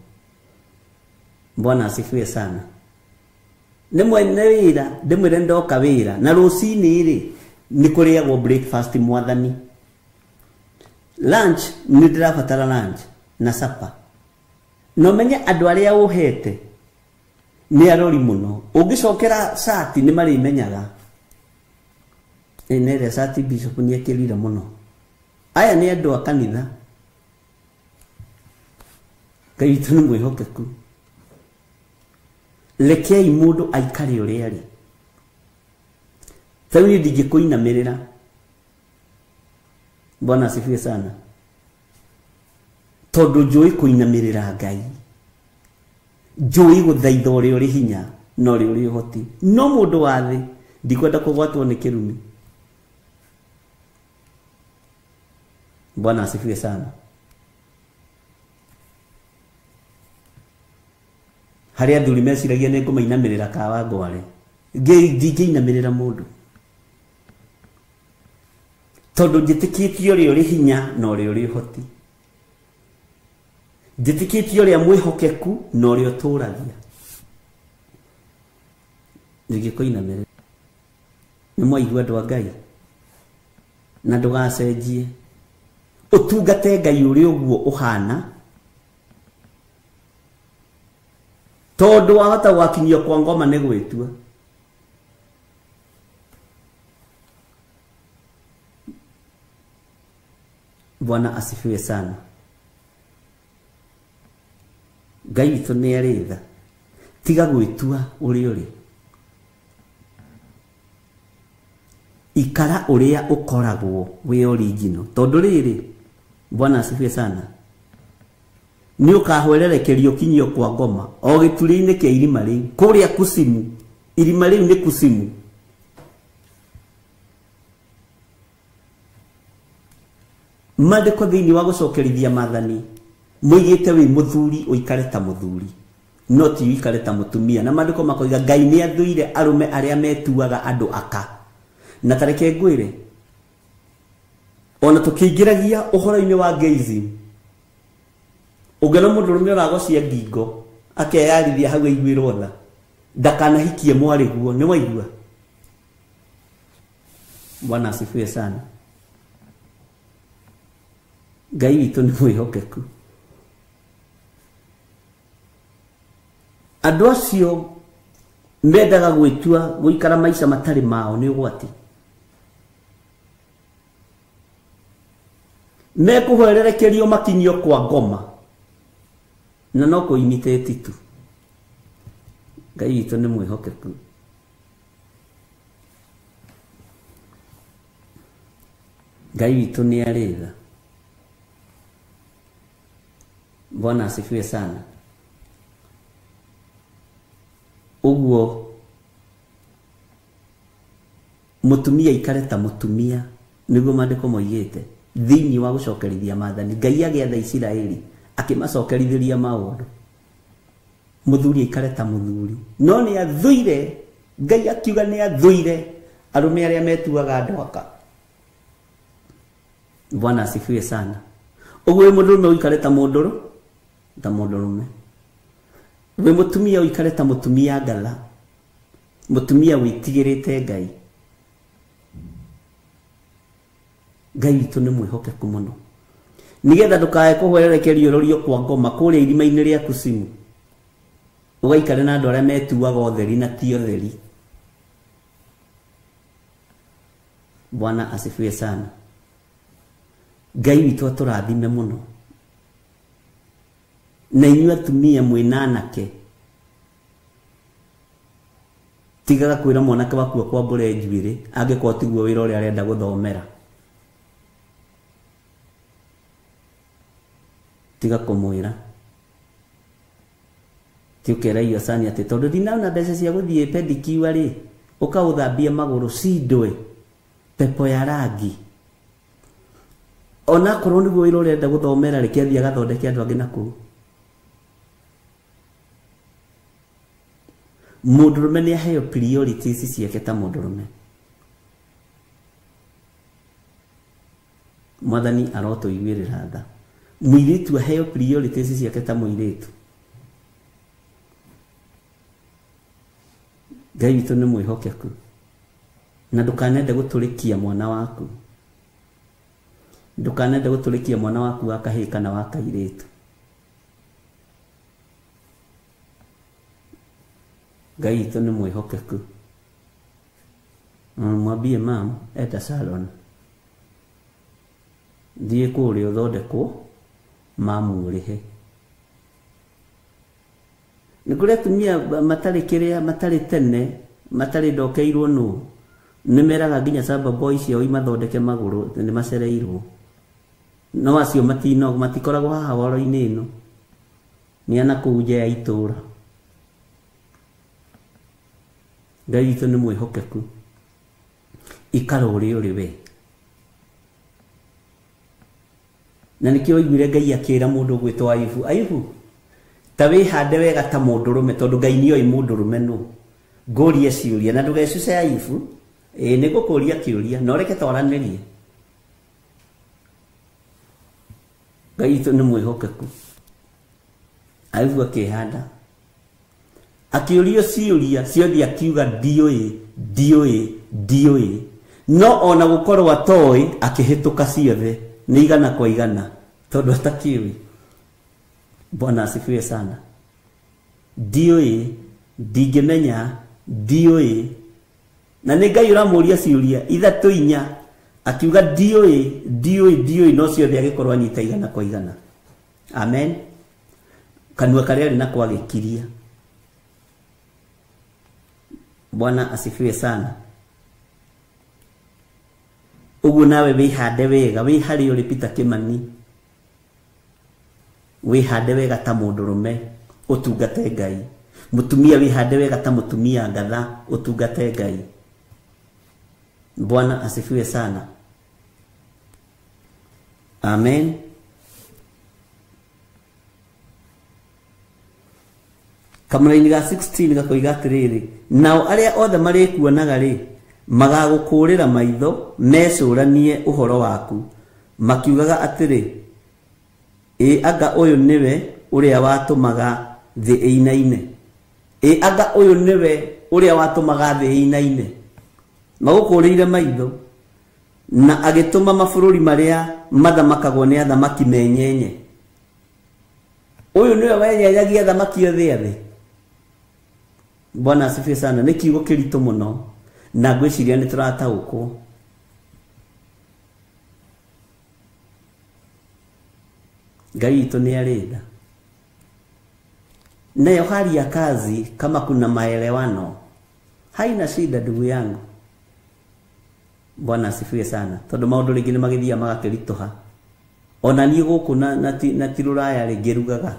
Bwana asifiwe sana. Nĩ mwene wĩra ndĩmwĩre ndoka wĩra na rũcinĩ rĩ nĩ kũrĩagwo breakfast mwathani, lunch nĩ ndĩrabatara lunch na supper. No menye andũ arĩa ũhete nĩ arori mũno, ũngĩcokera cati nĩ marĩmenyaga ĩna ĩrĩa cati bishop nĩ ekĩrire mũno. Aya nĩ andũ a kanitha. Ngai witũ nĩ mwĩhokeku. Rekei mũndũ aikare ũrĩa arĩ. Ta rĩu niĩ ndingĩkũinamĩrĩra. Bwana asifiwe sana. Tondũ njũĩ kũinamĩrĩra Ngai, njũĩ gũthaitha ũrĩa ũrĩ hinya na ũrĩa ũrĩ ũhoti. No mũndũ wa thĩ ndikwenda kũgwatwo nĩ kĩrumi. Bwana asifiwe sana. Harĩa athuri meciragia nĩ ngũmainamĩrĩra kawa ngware, ndingĩinamĩrĩra mũndũ, tondũ njĩtĩkĩtie ũrĩa ũrĩ hinya na ũrĩa ũrĩ ũhoti, njĩtĩkĩtie ũrĩa mwĩhokeku na ũrĩa ũtũragia. Ndingĩkũinamĩrĩra. Nĩ mwaigua andũ a Ngai, na ndũgacenjie, ũtungate Ngai ũrĩa ũguo ũhana, tondũ wahota gwakinyio kwa ngoma nĩ gwĩtua. Bwana asifiwe sana. Ngai witũ nĩ arĩ tha. Tiga gwĩtua ũrĩa ũrĩ, ikara ũrĩa ũkoragwo wĩ original. Tondũ rĩrĩ, Bwana asifiwe sana, nĩ ũkahwererekerio kinyio kwa ngoma o gĩturĩ-inĩ kĩa irima rĩu kũrĩa kusimu. Irima rĩu nĩ kusimu. Maandĩko thĩinĩ wa gũcokerithia maathani moigĩte wĩ mũthuri ũikare ta mũthuri, no ti ũikare ta mũtumia. Na maandĩko makoiga Ngai nĩ athũire arũme arĩa metuaga andũ aka. Na tareke ngwĩre, ona tũkĩingĩragia ũhoro-inĩ wa gayism, ũngĩona mũndũrũme ũragocia ngingo akeyarithia hau aiguĩrwo tha, ndakanahikie mwarĩ guo. Nĩ waigua? Bwana asifiwe sana. Ngai witũ nĩ mwĩhokeku. Andũ acio mendaga gwĩtua gũikara maica matarĩ mao nĩ ũgwati. Mekũhwererekerio makinyio kwa ngoma na no kũimitĩti tu. Ngai witũ nĩ mwĩhokeku. Ngai witũ nĩ arĩ tha. Bwana asifiwe sana. Ũguo mũtumia ikare ta mũtumia, nĩguo maandĩko moigĩte thĩinĩ wa gũcokerithia maathani. Ngai agĩatha Isiraeli akĩmacokerithĩria maũndũ. Mũthuri aikare ta mũthuri, no nĩ athũire. Ngai akiuga nĩ athũire arũme arĩa metuaga andũ aka. Bwana asifiwe sana. Ũguo wĩ mũndũrũme ũikare ta mũndũrũ, ta mũndũrũme. Wĩ mũtumia ũikare ta mũtumia ngatha, mũtumia wĩtigĩrĩte Ngai. Ngai witũ nĩ mwĩhokeku mũno. Nĩgetha ndũkae kũhwererekerio ũrorio kwa ngoma kũrĩa irima-inĩ rĩa kusimu, ũgaikare na andũ arĩa metuaga ũtheri na ti ũtheri. Bwana asifiwe sana. Ngai witũ atũrathime mũno. Na inyuĩ atumia mwĩna anake, Tigaga kwĩra mwanake waku akwambũre njuĩrĩ angĩkorwo tiguo wĩra ũrĩa arenda gũthomera. Tiga kũmwĩra. Ti ũkera Iosani atĩ tondũ ndinona mbeca cia gũthiĩ pedicure rĩ, ũkaũthambie magũrũ cindwe pepo ya rangi. Onakorwo nĩguo wĩra ũrenda gũthomera reke athiĩ agathondeke andũ angĩ nakũu. Mũndũrũme nĩ aheo priorities ciake ta mũndũrũme. Mwathani arotũiguĩrĩra tha. Mũirĩtu aheo priorities ciake ta mũirĩtu. Ngai witũ nĩ mwĩhokeku. Na ndũkanende gũtũrĩkia mwana waku. Ndũkanende gũtũrĩkia mwana waku wa kahĩĩ kana wa kairĩtu. Ngai witũ nĩ mwĩhokeku. Mwambie mam, enda salon. Thiĩ kũrĩa ũthondekwo, mamu ũrĩhe. Nĩ kũrĩ atumia matarĩ kĩrĩa, matarĩ tene, matarĩ ndokeirwo nũ. Nĩ meraga nginya samba boy ciao imathondeke magũrũ, nĩ macereirwo. No acio matino, matikoragwo haha woro-inĩ ĩno. Nĩ ana kũu nja ya itũũra. Ngai witũ nĩ mwĩhokeku. Ikara ũrĩa ũrĩ we. Na nĩkĩo waiguire Ngai akĩra mũndũ ũgwĩtwo Ayubu, Ayubu, ta wĩhande wega ta mũndũrũme tondũ Ngai nĩoĩ mũndũrũme nũ. Ngũrie ciũria na ndũgecuce Ayubu. Ĩĩ nĩ ngũkũria kĩũria na ũreke twaranĩrie. Ngai witũ nĩ mwĩhokeku. Ayubu akĩhanda. Akĩũrio ciũria ciothe akiuga ndiũĩ, ndiũĩ, ndiũĩ. No ona gũkorwo atoĩ akĩhĩtũka ciothe nĩ igana kwa igana tondũ atakĩũĩ. Bwana asifiwe sana. Ndiũĩ, ndingĩmenya, ndiũĩ. Na nĩ Ngai ũramũria ciũria ithatũ inya akiuga ndiũĩ, ndiũĩ, ndiũĩ, no ciothe agĩkorwo anyita igana kwa igana. Amen. Kanua karĩa arĩ nako agĩkiria. Bwana asifiwe sana. Ũguo nawe wĩhande wega, wĩ harĩa ũrĩ Peter Kimani. Wĩhande wega ta mũndũrũme, ũtungate Ngai. Mũtumia wĩhande wega ta mũtumia ngatha, ũtungate Ngai. Bwana asifiwe sana. Amen. Kamũraini ga 16 gakoiga atĩrĩrĩ, nao arĩa othe marĩkuonaga rĩ, magagũkũũrĩra maitho mecũranie ũhoro waku, makiugaga atĩrĩ, ĩ anga ũyũ nĩwe ũrĩa watũmaga thĩ ĩinaine. Ĩ anga ũyũ nĩwe ũrĩa watũmaga thĩ ĩinaine. Magũkũũrĩire maitho na agĩtũma mabũrũri marĩa mathamakagwo nĩ athamaki menyenye. Ũyũ nĩwe wenyenyagia athamaki othe a thĩ. Bwana asifiwe sana. Nĩ kiugo kĩritũ mũno na ngwĩciria nĩ tũrataũkwo. Ngai witũ nĩ arĩ tha. Nayo hali ya kazi, kama kuna maelewano, haina shida ndugu yangu. Bwana asifiwe sana. Tondũ maũndũ rĩngĩ nĩ magĩthiaga magakĩritũha. Ona niĩ gũkũ na ti rũraya rĩ ngĩrugaga.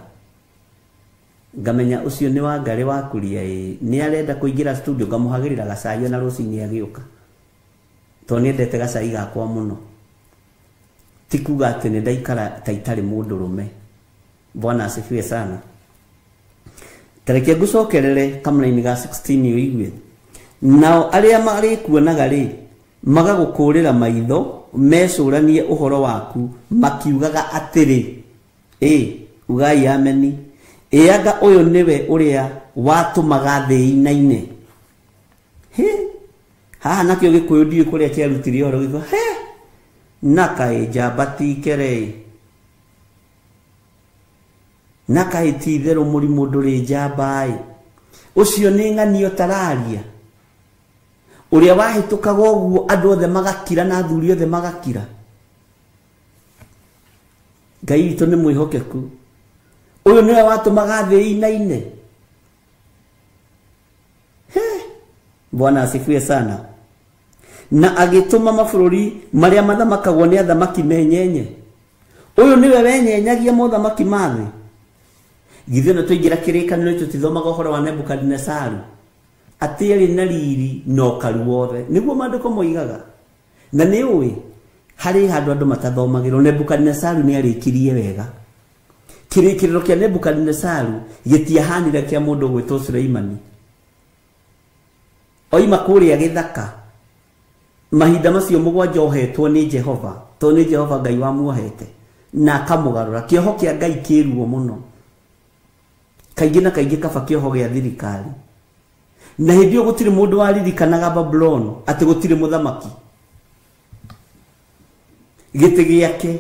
Ngamenya ũcio nĩ wa Ngarĩ wa kũria ĩ, nĩ arenda kũingĩra studio ngamũhagĩrĩra gacai ona rũcinĩ agĩũka. Tondũ nĩendete gacai gakwa mũno. Ti kuga atĩ nĩ ndaikara ta itarĩ mũndũrũme. Bwana asifiwe sana. Tareke ngũcokerere kamũraini ga 16 ũigue. Nao arĩa marĩkuonaga rĩ, magagũkũũrĩra maitho mecũranie ũhoro waku makiugaga atĩrĩ, ĩ ugai ameni. Ĩ anga ũyũ nĩwe ũrĩa watũmaga thĩ ĩinaine. Hĩ, haha nakĩo Gĩkũyũ ndiũĩ kũrĩa kĩarutire ũhoro gĩkũyũ. Hĩ, na kaĩ njamba ti kere, na kaĩ ti itherũ mũrimũ ndũrĩ njamba ĩ. Ũcio nĩ ng'anio tararia. Ũrĩa wahĩtũkaga ũguo andũ othe magakira na athuri othe magakira. Ngai witũ nĩ mwĩhokeku. Ũyũ nĩwe watũmaga thĩ ĩinaine. He, Bwana asifiwe sana. Na agĩtũma mabũrũri marĩa mathamakagwo nĩ athamaki menyenye. Ũyũ nĩwe wenyenyagia mothamaki ma thĩ. Githĩ no tũingĩra kĩrĩkanĩro tũtithomaga ũhoro wa Nebukadinesaru atĩ arĩ na riri na ũkaru wothe, nĩguo maandĩko moigaga. Na nĩ ũĩ harĩ handũ andũ matathomagĩrwo. Nebukadinesaru nĩ arĩkirie wega. Kĩrĩkĩrĩro kĩa Nebukadinesaru gĩtiahanire kĩa mũndũ ũgwĩtwo Suleimani. Oima kũrĩa gĩthaka mahinda macio mũgwanja ohetwo nĩ Jehova, tondũ nĩ Jehova Ngai wamuohete na akamũgarũra. Kĩoho kĩa Ngai kĩruo mũno, kaingĩ na kaingĩ kaba kĩoho gĩa thirikari. Na hĩndĩ ĩyo gũtirĩ mũndũ waririkanaga Babuloni atĩ gũtirĩ mũthamaki. Gĩtĩ gĩake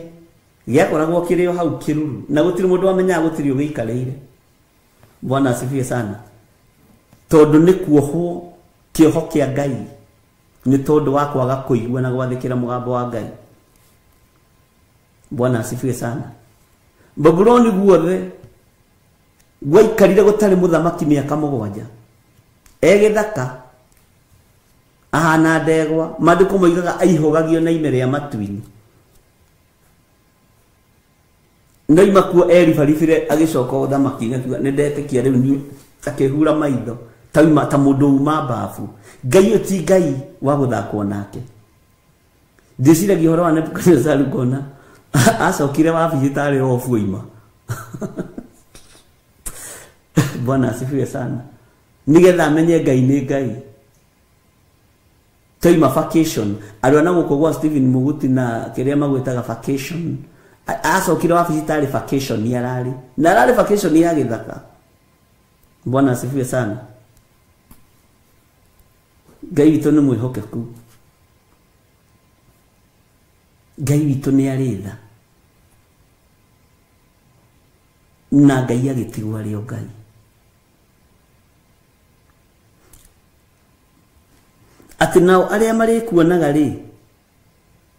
gĩakoragwo kĩrĩ o hau kĩruru, na gũtirĩ mũndũ wamenyaga gũtirĩ ũgĩikarĩire. Bwana asifiwe sana. Tondũ nĩ kuohwo kĩoho kĩa Ngai nĩ tondũ wa kwaga kũigua na gwathĩkĩra mũgambo wa Ngai. Bwana asifiwe sana. Babuloni guothe gwaikarire gũtarĩ mũthamaki mĩaka mũgwanja. Egĩthaka ahana ndegwa, maandĩko moigaga aihũgagio na ime rĩa matu-inĩ. Noima kuo eribaribire agĩcoka ũthamaki-inĩ akiuga nĩ ndetĩkia rĩu niĩ, akĩhura maitho tauma ta mũndũ uma mbabu. Ngai ũyũ ti Ngai wa gũthakwo nake. Ndĩciragia ũhoro wa Nebukadinesaru ngona acokire wabici tarĩ obu oima. Bwana asifiwe sana. Nigetha amenye Ngai nĩ Ngai. Toima vacation arĩa na gũkũ gwa Stephen Muguti na kĩrĩa magwĩtaga vacation, acokire wabici tarĩ vacation ararĩ na ararĩ vacation ya gĩthaka. Bwana asifiwe sana. Ngai witũ nĩ mwĩhokeku. Ngai witũ nĩ arĩ tha. Na Ngai agĩtigwo arĩ o Ngai. Atĩ nao arĩa marĩkuonaga rĩ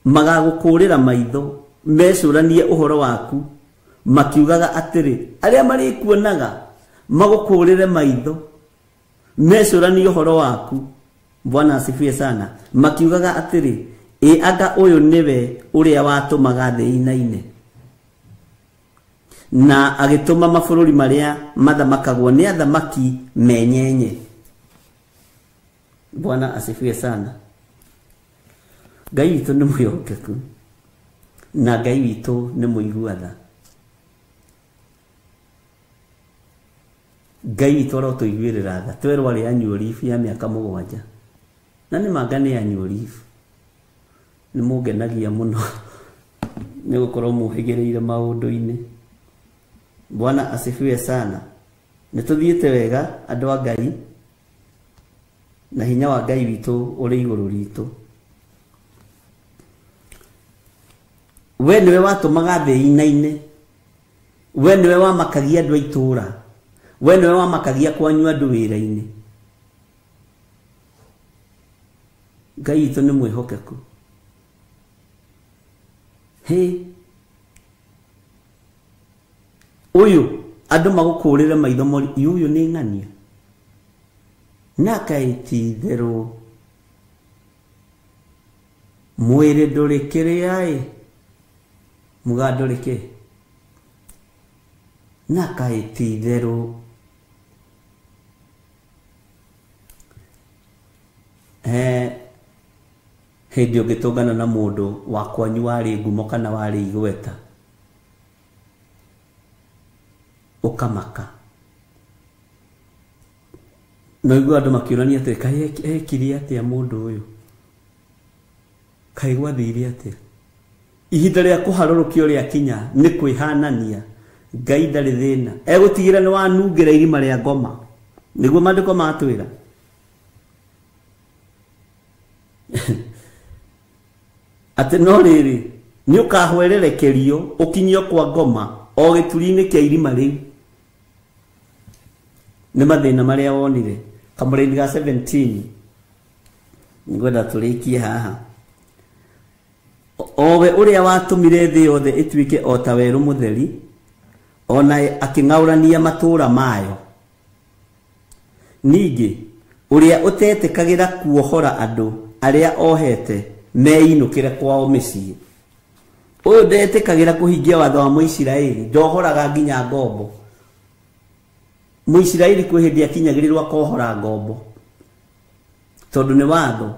magagũkũrĩra maitho mecũranie ũhoro waku makiugaga atĩrĩ, arĩa marĩkuonaga magũkũrĩre maitho mecũranie ũhoro waku. Bwana asifiwe sana. Makiugaga atĩrĩ, ĩ anga ũyũ nĩwe ũrĩa watũmaga thĩ ĩinaine na agĩtũma mabũrũri marĩa mathamakagwo nĩ athamaki menyenye. Bwana asifiwe sana. Ngai witũ nĩ mwĩhokeku na Ngai witũ nĩ mũigua tha. Ngai witũ arotũiguĩrĩra tha. Twerwo arĩ annual leave ya mĩaka mũgwanja, na nĩ manga nĩ annual leave. Nĩ mũngenagia mũno nĩ gũkorwo mũhĩgĩrĩire maũndũ-inĩ. Bwana asifiwe sana. Nĩ tũthiĩte wega andũ a Ngai, na hinya wa Ngai witũ ũrĩ igũrũ ritũ. We nĩwe watũmaga thĩ ĩinaine, we nĩwe wamakagia andũ a itũũra, we nĩwe wamakagia kwanyu andũ wĩra-inĩ. Ngai witũ nĩ mwĩhokeku. Hĩ, ũyũ andũ magũkũrĩre maitho mori, ũyũ nĩ ng'ania na kaĩ ti itherũ mwĩrĩ ndũrĩ kĩrĩa ĩ mũga ndũrĩ kĩ na kaĩ ti itherũ. Hĩndĩ ũngĩtũngana na mũndũ wa kwanyu warĩ ngumo kana warĩ igweta, ũkamaka. No igua andũ makĩũrania atĩrĩ, kaĩ ekire atĩa mũndũ ũyũ, kaĩ gwathire atĩa? Ihinda rĩa kũharũrũkio rĩakinya nĩ kwĩhanania. Ngai ndarĩ thĩna, egũtigĩra nĩ wanungĩra irima rĩa ngoma, nĩguo maandĩko matwĩra. Atĩ no rĩrĩ nĩ ũkahwererekerio ũkinyio kwa ngoma o gĩturi-inĩ kĩa irima rĩu. Nĩ mathĩna marĩa wonire. Kamũraini ga 17 ngwenda tũrĩkie haha. Owe ũrĩa watũmire thĩ yothe ĩtuĩke o ta werũ mũtheri, ona akĩng'aũrania matũũra mayo. Ningĩ Ũrĩa ũtetĩkagĩra kuohora andũ arĩa ohete meinũkĩre kwao mĩciĩ. Ũyũ ndetĩkagĩra kũhingia watho wa Mũisiraeli, ndohoraga nginya ngombo. Mũisiraeli kwĩ hĩndĩ akinyagĩrĩrwo akohora ngombo, tondũ nĩ watho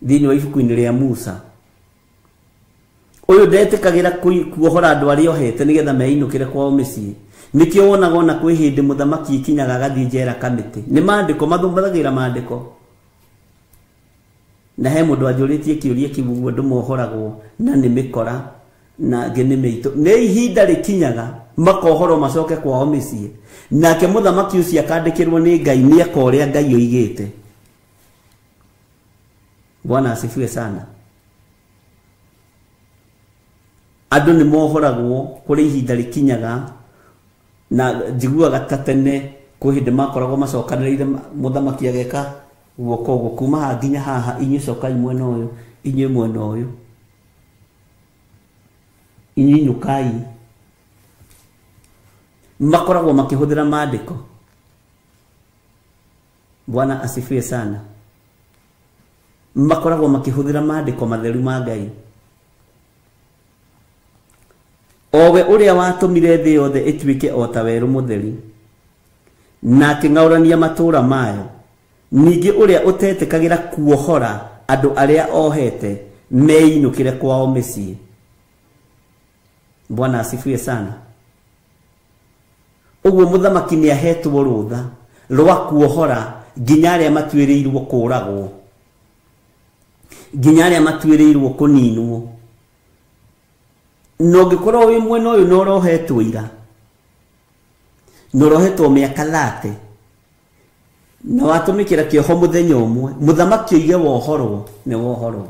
thĩinĩ wa ibuku-inĩ rĩa Musa. Ũyũ ndetĩkagĩra kuohora andũ arĩa ohete nĩgetha meinũkĩre kwao mĩciĩ. Nĩkĩo wonaga ona kwĩ hĩndĩ mũthamaki ikinyaga agathiĩ njera kamĩtĩ. Nĩ maandĩko, mathomagĩra maandĩko. Na he mũndũ anjũrĩtie kĩũria kĩu ũguo andũ mohoragwo na nĩ mĩkora na angĩ nĩ mĩitũ. Nĩ ihinda rĩkinyaga makohorwo macoke kwao mĩciĩ. Nake mũthamaki ũcio akandĩkĩrwo nĩ Ngai nĩeka ũrĩa Ngai oigĩte. Bwana asifiwe sana. Andũ nĩ mohoragwo kũrĩ ihinda rĩkinyaga na njiguaga ta tene kwĩ hĩndĩ makoragwo macokanĩrĩire mũthamaki ageka guoko ũguo kuma haha nginya haha, inyuĩ cokai mwena ũyũ, inyuĩ mwena ũyũ, inyuĩ inũkai. Makoragwo makĩhũthĩra maandĩko. Bwana asifiwe sana. Makoragwo makĩhũthĩra maandĩko matheru ma Ngai. Owe ũrĩa watũmire thĩ yothe ĩtuĩke o ta werũ mũtheri, na akĩng'aũrania matũũra mayo, ningĩ ũrĩa ũtetĩkagĩra kuohora andũ arĩa ohete meinũkĩre kwao mĩciĩ. Bwana asifiwe sana. Ũguo mũthamaki nĩ ahetwo rũtha rwa kuohora nginya arĩa matuĩrĩirwo kũũragwo, nginya arĩa matuĩrĩirwo kũninwo. Na ũngĩkorwo wĩ mwena ũyũ na ũrohetwo ira, na ũrohetwo mĩaka 30, na watũmĩkĩra kĩoho mũthenya ũmwe, mũthamaki oige wohorwo, nĩ wohorwo.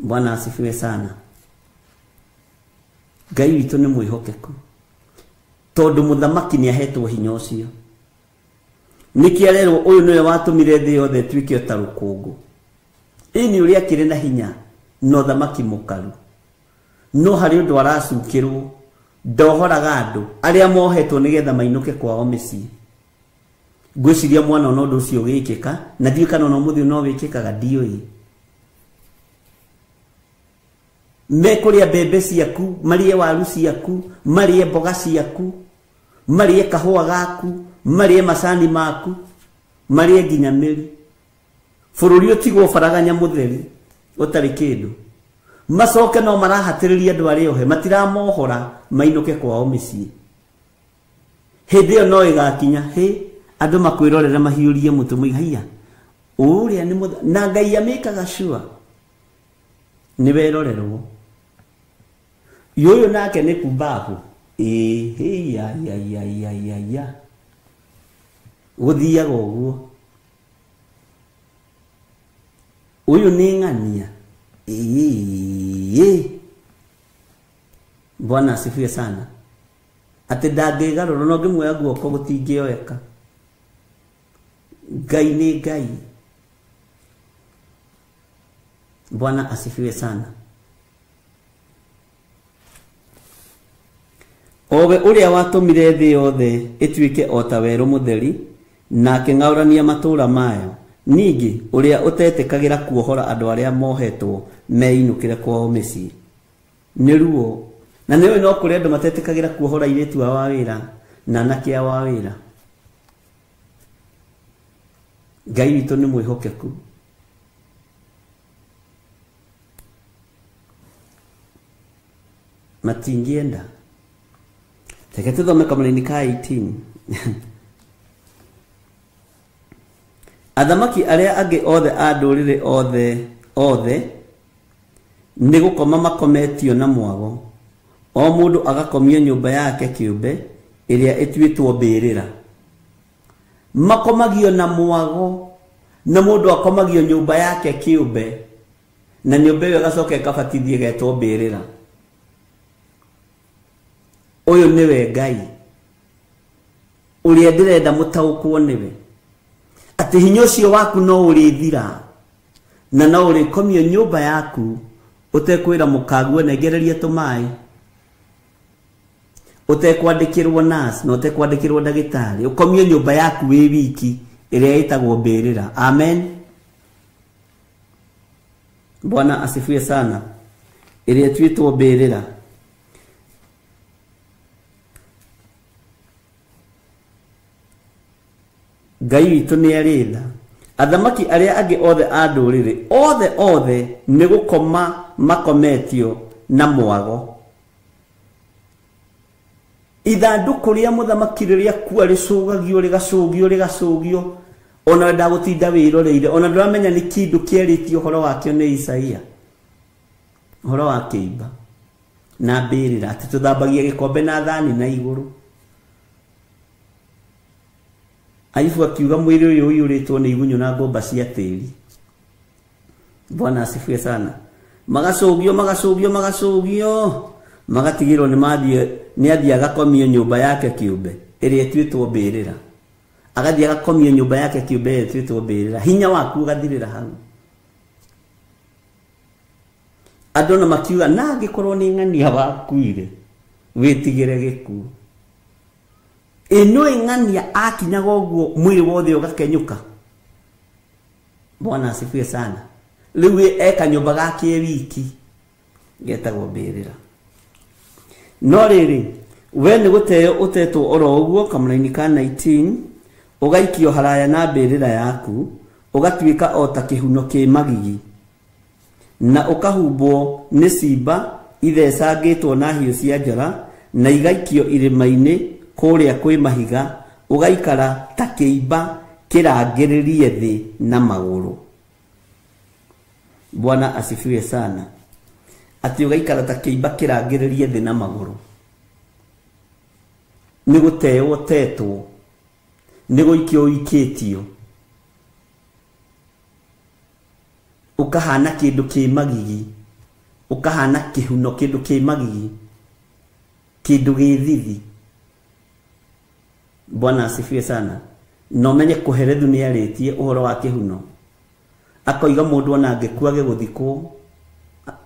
Bwana asifiwe sana. Ngai witũ nĩ mwĩhokeku, tondũ mũthamaki nĩ ahetwo hinya ũcio. Nĩkĩo arerwo ũyũ nĩwe watũmire thĩ yothe ĩtuĩke o ta rũkũngũ. Ĩni ũrĩa akĩrĩ na hinya na ũthamaki mũkaru, no harĩ ũndũ aracukĩrwo, ndohoraga andũ arĩa mohetwo nĩgetha mainũke kwao mĩciĩ. Ngwĩciria mwana ona ũndũ ũcio ũgĩkĩka, na ndiũĩ kana ona ũmũthĩ no wĩkĩkaga, ndiũĩ. Mekũrĩa mbembe ciaku, marĩe waru ciaku, marĩe mboga ciaku, marĩe kahũa gaku, marĩe macani maku, marĩe nginya mĩri. Bũrũri ũtigwo baraganya mũtheri ũtarĩ kĩndũ. Macoke no marahatĩrĩria andũ arĩa ohe, matiramohora mainũke kwao mĩciĩ. Hĩndĩ ĩyo no ĩgakinya, hĩ, andũ makwĩrorera mahiũrie mũtwe moige, haiya, ũrĩa nĩ na Ngai amĩkaga sure. Nĩ werorerwo. Ũyũ nake nĩ kumbabu. Ĩĩ, hĩ, ya, ya, ya, ya, ya, ya. Gũthiaga ũguo. Ũyũ nĩ ng'ania. Ĩĩ. Bwana asifiwe sana. Atĩ ndangĩgarũrwo, no ngĩmuoya guoko gũtingĩoeka. Ngai nĩ Ngai. Bwana asifiwe sana. Owe ũrĩa watũmire thĩ yothe ĩtuĩke o ta werũ mũtheri, na akĩng'aũrania matũũra mayo, ningĩ ũrĩa ũtetĩkagĩra kuohora andũ arĩa mohetwo meinũkĩre kwao mĩciĩ. Nĩ ruo. Na nĩ ũĩ no kũrĩ andũ matetĩkagĩra kuohora airĩtu ao a wĩra na anake ao a wĩra. Ngai witũ nĩ mwĩhokeku. Matingĩenda. Reke tũthome kamũraini ka 18. Athamaki arĩa angĩ othe a ndũrĩrĩ othe othe nĩ gũkoma makometio na mwago, o mũndũ agakomio nyũmba yake kĩũmbe ĩrĩa ĩtuĩtwo mbĩrĩra. Makomagio na mwago, na mũndũ akomagio nyũmba yake kĩũmbe, na nyũmba ĩyo ĩgacoka ĩkabatithio ĩgetwo mbĩrĩra. Ũyũ nĩwe Ngai ũrĩa ndĩrenda mũtaũkwo nĩwe, atĩ hinya ũcio waku no ũrĩthira na no ũrĩkomio nyũmba yaku ũtekwĩra mũkaguo nengereria tũmaĩ. Ũtekwandĩkĩrwo nurse na ũtekwandĩkĩrwo ndagĩtarĩ, ũkomio nyũmba yaku wĩ wiki ĩrĩa ĩtagwo mbĩrĩra. Amen. Bwana asifiwe sana. Ĩrĩa ĩtuĩtwo mbĩrĩra. Ngai witũ nĩ arĩ tha. Athamaki arĩa angĩ othe a ndũrĩrĩ othe othe nĩ gũkoma makometio na mwago. Ithandũkũ rĩa mũthamaki rĩrĩa kua rĩcũgagio rĩgacũgio rĩgacũgio, ona ndagũtinda wĩroreire, ona ndũramenya nĩ kĩndũ kĩarĩtio ũhoro wakĩo nĩ Isaia, ũhoro wa kĩimba na mbĩrĩra, atĩ tũthambagia gĩkombe na thani na igũrũ. Ayubu akiuga mwĩrĩ ũyũ ũiyũrĩtwo nĩ igunyũ na ngũmba cia tĩri. Bwana asifiwe sana. Magacũgio magacũgio magacũgio, magatigĩrwo nĩ mathiĩ, nĩ athiĩ agakomio nyũmba yake kĩũmbe ĩrĩa ĩtuĩtwo mbĩrĩra. Agathiĩ agakomio nyũmba yake kĩũmbe ĩrĩa ĩtuĩtwo mbĩrĩra. Hinya waku ũgathirĩra hau. Andũ na makiuga na angĩkorwo nĩ ng'ania wakuire wĩtigĩre gĩkuũ. Ĩno ng'ania akinyaga ũguo mwĩrĩ wothe ũgakenyũka. Bwana asifiwe sana. Rĩu eka nyũmba gake wiki getagwo mbĩrĩra. No rĩrĩ, we nĩ gũteo ũtetwo oro ũguo kamũraini ka 19, ũgaikio haraya na mbĩrĩra yaku, ũgatuĩka o ta kĩhuno kĩ magigi, na ũkahumbwo nĩ cimba ithecangĩtwo na hiũ cia njora, na igaikio irĩma-inĩ kũrĩa kwĩ mahiga, ũgaikara ta kĩimba kĩrangĩrĩrie thĩ na magũrũ. Bwana asifiwe sana. Atĩ ũgaikara ta kĩimba kĩrangĩrĩrie thĩ na magũrũ. Nĩ gũteo ũtetwo, nĩ gũikio ũikĩtio, ũkahana kĩndũ kĩ magigi, ũkahana kĩhuno kĩndũ kĩ magigi, kĩndũ gĩ thithi. Bwana asifiwe sana. No menye kũherethu nĩ arĩtie ũhoro wa kĩhuno, akoiga mũndũ ona angĩkua gĩgũthikwo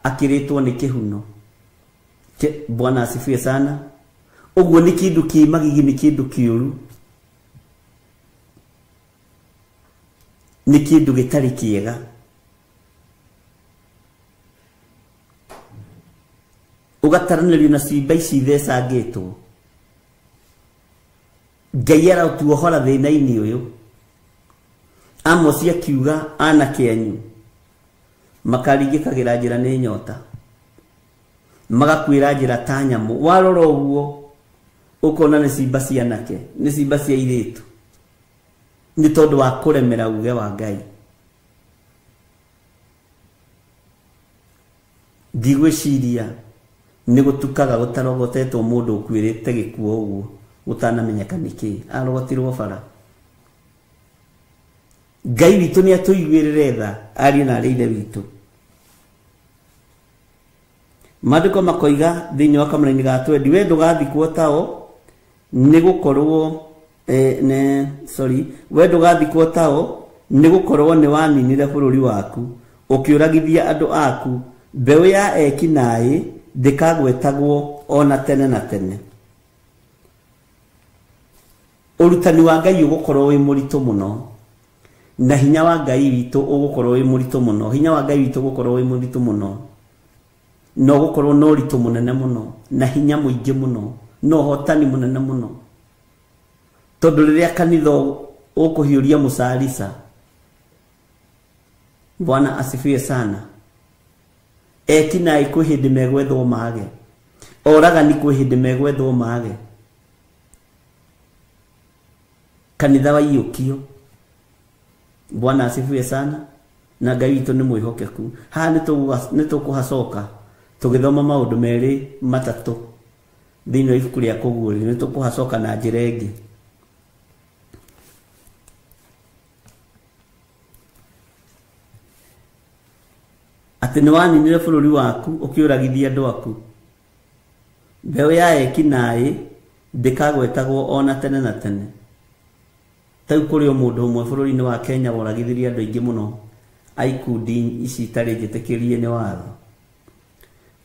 akĩrĩtwo nĩ kĩhuno. Bwana asifiwe sana. Ũguo nĩ kĩndũ kĩ magigi, nĩ kĩndũ kĩũru, nĩ kĩndũ gĩtarĩ kĩega. Ũgataranĩrio na cimba ici ithecangĩtwo. Ngai aratuohora thĩna-inĩ ũyũ. Amosi akiuga anake anyu makaringĩkagĩra njĩra nĩ nyota, magakuĩra njĩra ta nyamũ. Warora ũguo ũkona nĩ cimba cia anake, nĩ cimba cia airĩtu, nĩ tondũ wa kũremera uge wa Ngai. Ndigwĩciria nĩ gũtukaga gũtarogotetwo mũndũ ũkuĩrĩte gĩkuũ ũguo gũtanamenyeka nĩkĩ arogotirwo bara. Ngai witũ nĩ atũiguĩrĩre tha, ariũ na arĩ ithe witũ. Maandĩko makoiga thĩinĩ wa kamũraini ga 20, we ndũgathikwo tao nĩ gũkorwo we ndũgathikwo tao nĩ gũkorwo nĩ waninire bũrũri waku, ũkĩũragithia andũ aku. Mbeũ ya eki naĩ ndĩkagwetagwo ona tene na tene. Ũrutani wa Ngai ũgũkorwo wĩ mũritũ mũno, na hinya wa Ngai witũ ũgũkorwo wĩ mũritũ mũno. Hinya wa Ngai witũ ũgũkorwo wĩ mũritũ mũno, na ũgũkorwo na ũritũ mũnene mũno, na hinya mũingĩ mũno, na ũhotani mũnene mũno. Tondũ rĩrĩa kanitha ũkũhiũria mũcarica, Bwana asifiwe sana, eki naĩ kwĩ hĩndĩ megwethwo mage, oragani kwĩ hĩndĩ megwethwo mage, kanitha waiyũkio. Bwana asifiwe sana. Na Ngai witũ nĩ mwĩhokeku. Haha nĩ tũkũhacoka tũgĩthoma maũndũ merĩ matatũ thĩinĩ wa ibuku rĩa Kũguũrĩrio, nĩ tũkũhacoka na njĩra ĩngĩ. Atĩ nĩ waninire bũrũri waku ũkĩũragithia andũ aku. Mbeũ ya eki naĩ ndĩkagwetagwo ona tene na tene. Tau kũrĩ o mũndũ ũmwe bũrũri-inĩ wa Kenya woragithirie andũ aingĩ mũno a ikundi ici itarĩ njĩtĩkĩrie nĩ watho.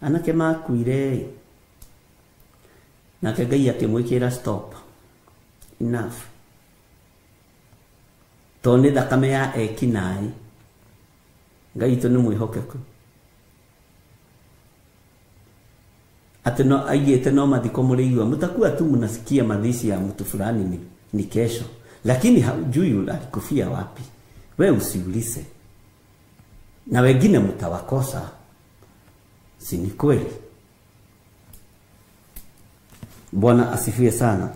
Anake makuire Nake Ngai akĩmwĩkĩra stop, enough, tondũ nĩ thakame ya ekinaĩ. Ngai witũ nĩ mwĩhokeku atĩ no aigĩte no mathiko mũrĩigua mtakuwa tu mnasikia mazishi ya mtu fulani ni kesho, lakini haujui alikufia wapi. We usiulize, na wengine mtawakosa, si ni kweli? Bwana asifiwe sana.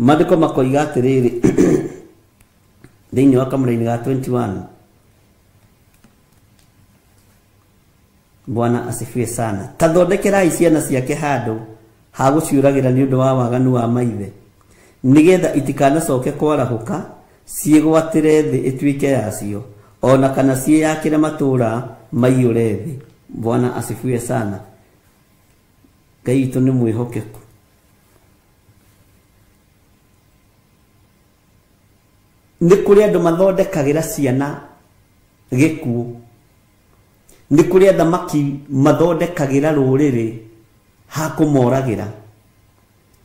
Maandĩko makoiga atĩrĩrĩ thĩinĩ wa kamũraini ga 21. Bwana asifiwe sana. Tathondekerai ciana ciake handũ ha gũciũragĩra nĩ ũndũ wa waganu wa maithe, nĩgetha itikanacoke kwarahũka ciĩgwatĩre thĩ ĩtuĩke yacio, ona kana ciĩyakĩre matũũra maiyũre thĩ. Bwana asifiwe sana. Ngai witũ nĩ mwĩhokeku. Nĩ kũrĩ andũ mathondekagĩra ciana gĩkuũ, nĩ kũrĩ athamaki mathondekagĩra rũrĩrĩ ha kũmoragĩra,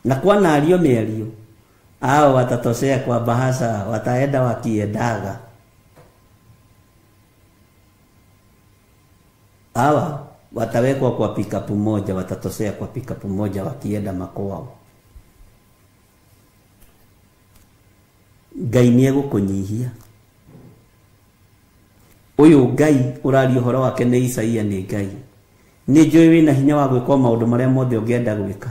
na kwanario mĩario ao watatoshea kwa bahasha, wataenda wakiendaga. Hawa watawekwa kwa pikapu moja, watatoshea kwa pikapu moja wakienda makwao. Ngai nĩ egũkũnyihia. Ũyũ Ngai ũraria ũhoro wake nĩ Isaia, nĩ Ngai. Nĩ njũĩ wĩna hinya wa gwĩka maũndũ marĩa mothe ũngĩenda gwĩka,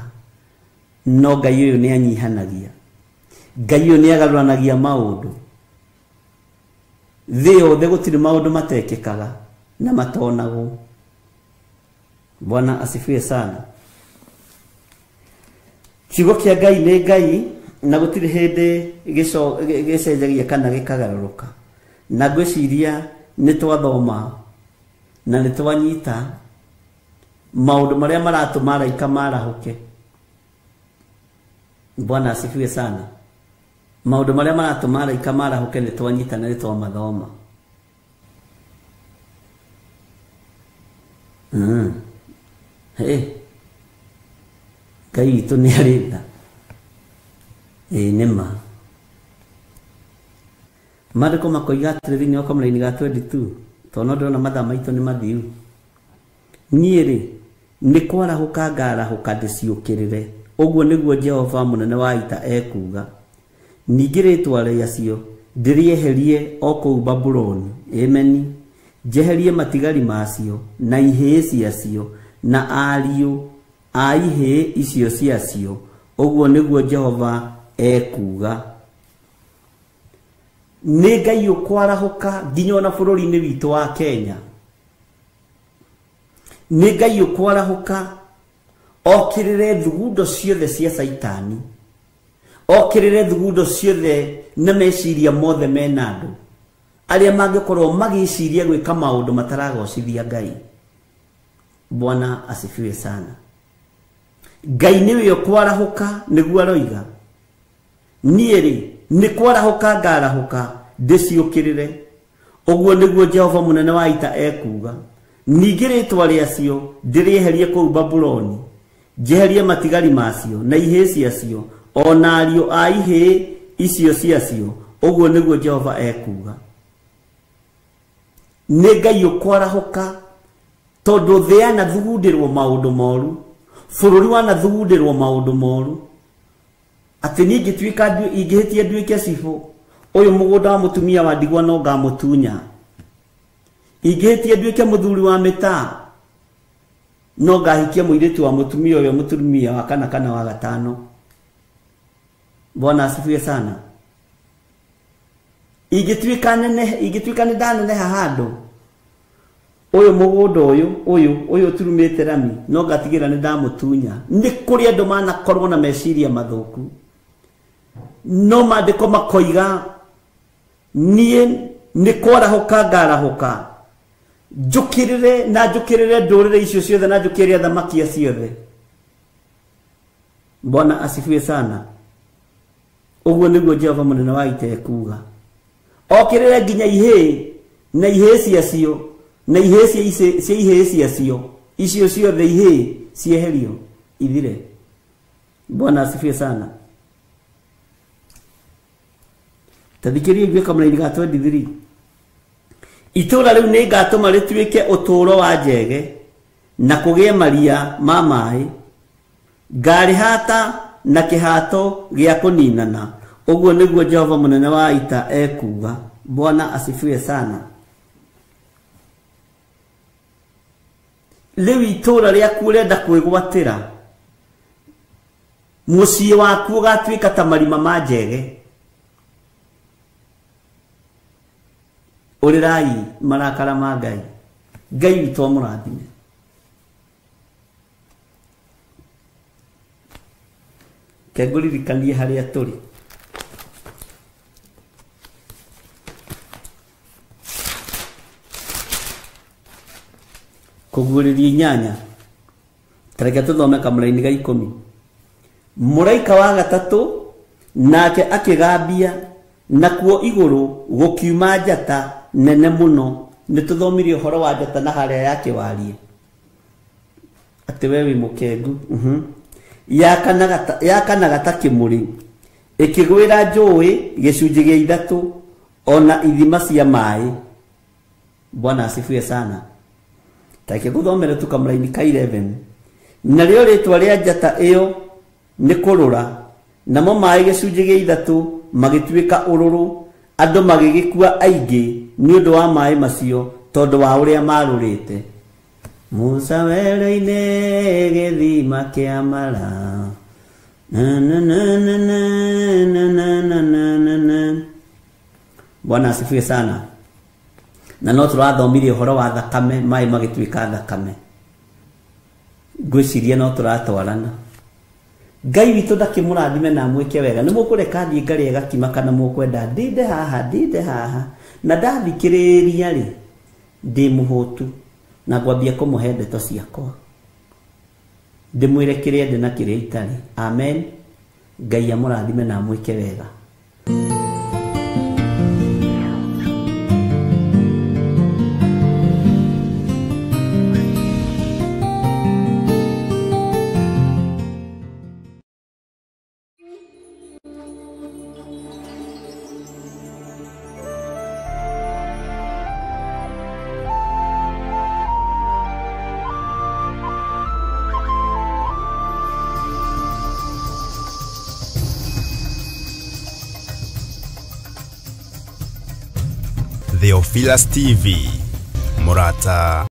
no Ngai ũyũ nĩ anyihanagia. Ngai ũyũ nĩ agarũranagia maũndũ. Thĩ yothe gũtirĩ maũndũ matekĩkaga na matonagwo. Bwana asifiwe sana. Kiugo kĩa Ngai nĩ Ngai, na gũtirĩ hĩndĩ gĩcenjagia kana gĩkagarũrũka. Na ngwĩciria nĩ twathoma na nĩ twanyita maũndũ marĩa maratũma araika marahũke. Bwana asifiwe sana. Maũndũ marĩa maratũma araika marahũke nĩ twanyita na nĩ twamathoma. Hey, Ngai witũ nĩ arĩ tha. Ĩĩ nĩ ma. Maandĩko makoiga atĩrĩ thĩinĩ wa kamũraini ga 22, tondũ no ndĩrona mathaa maitũ nĩ mathiu. Niĩ rĩ, nĩ kwarahũka ngarahũka ndĩciũkĩrĩre, ũguo nĩguo Jehova mũnene wa ita ekuuga. Ningĩ rĩĩtwa rĩacio ndĩrĩeherie o kũu Babuloni. Ameni. Njeherie matigari macio na ihĩĩ ciacio na ariũ a ihĩĩ icio ciacio, ũguo nĩguo Jehova ekuuga. Nĩ Ngai ũkwarahũka nginya ona bũrũri-inĩ witũ wa Kenya. Nĩ Ngai ũkwarahũka okĩrĩre thugundo ciothe cia Caitani, okĩrĩre thugundo ciothe na meciria mothe mena andũ arĩa mangĩkorwo magĩciria gwĩka maũndũ mataragocithia Ngai. Bwana asifiwe sana. Ngai nĩwe ũkwarahũka nĩguo aroiga. Niĩ rĩ, nĩ kwarahũka ngarahũka ndĩciũkĩrĩre, ũguo nĩguo Jehova mũnene wa ita ekuuga. Ningĩ rĩĩtwa rĩacio ndĩrĩeherie kũu Babuloni, njeherie matigari macio na ihĩĩ ciacio ona ariũ a ihĩĩ icio ciacio, ũguo nĩguo Jehova ekuuga. Nĩ Ngai ũkwarahũka tondũ thĩ yanathugundĩrwo maũndũ moru, bũrũri wanathugundĩrwo maũndũ moru, atĩ niĩ ingĩtuĩka ingĩhĩtia nduĩke cibũ, ũyũ mũgũnda wa mũtumia wa ndigwa no ngamũtunya. Ingĩhĩtia nduĩke mũthuri wa mĩtaa, no ngahikia mũirĩtu wa mũtumia ũrĩa mũtumia wa kana kana wa gatano. Bwana asifiwe sana. Ingĩtuĩka nene, ingĩtuĩka nĩ ndaneneha handũ, ũyũ mũgũnda ũyũ ũyũ ũyũ ũturumĩte rami no ngatigĩra nĩ ndamũtunya. Nĩ kũrĩ andũ manakorwo na meciria mathũku, no maandĩko makoiga niĩ nĩ kwarahũka ngarahũka njũkĩrĩre na njũkĩrĩre ndũrĩrĩ icio ciothe na njũkĩrĩre athamaki acio othe. Bwana asifiwe sana. Ũguo nĩguo Jehova mũnene wa ita ekuuga. Okĩrĩre nginya ihĩĩ na ihĩĩ ciacio na ihĩĩ cia ihĩĩ ciacio icio ciothe ihĩĩ cieherio ithire. Bwana asifiwe sana. Tathikĩrĩria igue kamũraini ga 23. Itũũra rĩu nĩ ngatũma rĩtuĩke ũtũũro wa njege na kũgĩe maria ma maĩ, ngarĩhata na kĩhato gĩa kũninana. Ũguo nĩguo Jehova mũnene wa ita ekuuga. Bwana asifiwe sana. Rĩu itũũra rĩaku ũrenda kwĩgwatĩra, mũciĩ waku ũgatuĩka ta marima ma njege. Ũrĩrai marakara ma Ngai. Ngai witũ amũrathime. Ke ngũririkanie harĩa tũrĩ. Kũguũrĩria 8, tareke tũthome kamũraini ga 10. Mũraika wa gatatũ nake akĩgambia, nakuo igũrũ gũkiuma njata nene mũno. Nĩ tũthomire ũhoro wa njata na harĩa yakĩwarie atĩ we wĩ mũkengu. Yakanaga ta kĩmũrĩ, ĩkĩgwĩra njũĩ gĩcunjĩ gĩa 3 ona ithima cia maĩ. Bwana asifiwe sana. Tareke ngũthomere tu kamũraini ka 11. Narĩo rĩtwa rĩa njata ĩyo nĩ kũrũra, namo maĩ gĩcunjĩ gĩa 3 magĩtuĩka ũrũrũ, andũ magĩgĩkua aingĩ nĩ ũndũ wa maĩ macio tondũ wa ũrĩa marũrĩte. Musa werũ-inĩ gĩthima kĩa Mara. Na na na na na na na na na. Bwana asifiwe sana. Na no tũrathomire ũhoro wa thakame, maĩ magĩtuĩka thakame. Ngwĩciria no tũratwarana. Ngai witũ ndakĩmũrathime na amwĩke wega. Nĩ mũkũreka thiĩ ngarĩe gakima kana mũkwenda ndinde haha, ndinde haha. Na ndathikĩrĩria rĩ, ndĩ mũhũtu na ngwambia kũmũhe ndeto ciakwa, ndĩmwĩre kĩrĩa ndĩ na kĩrĩa itarĩ. Amen. Ngai amũrathime na amwĩke wega. Theophilus TV, Murata.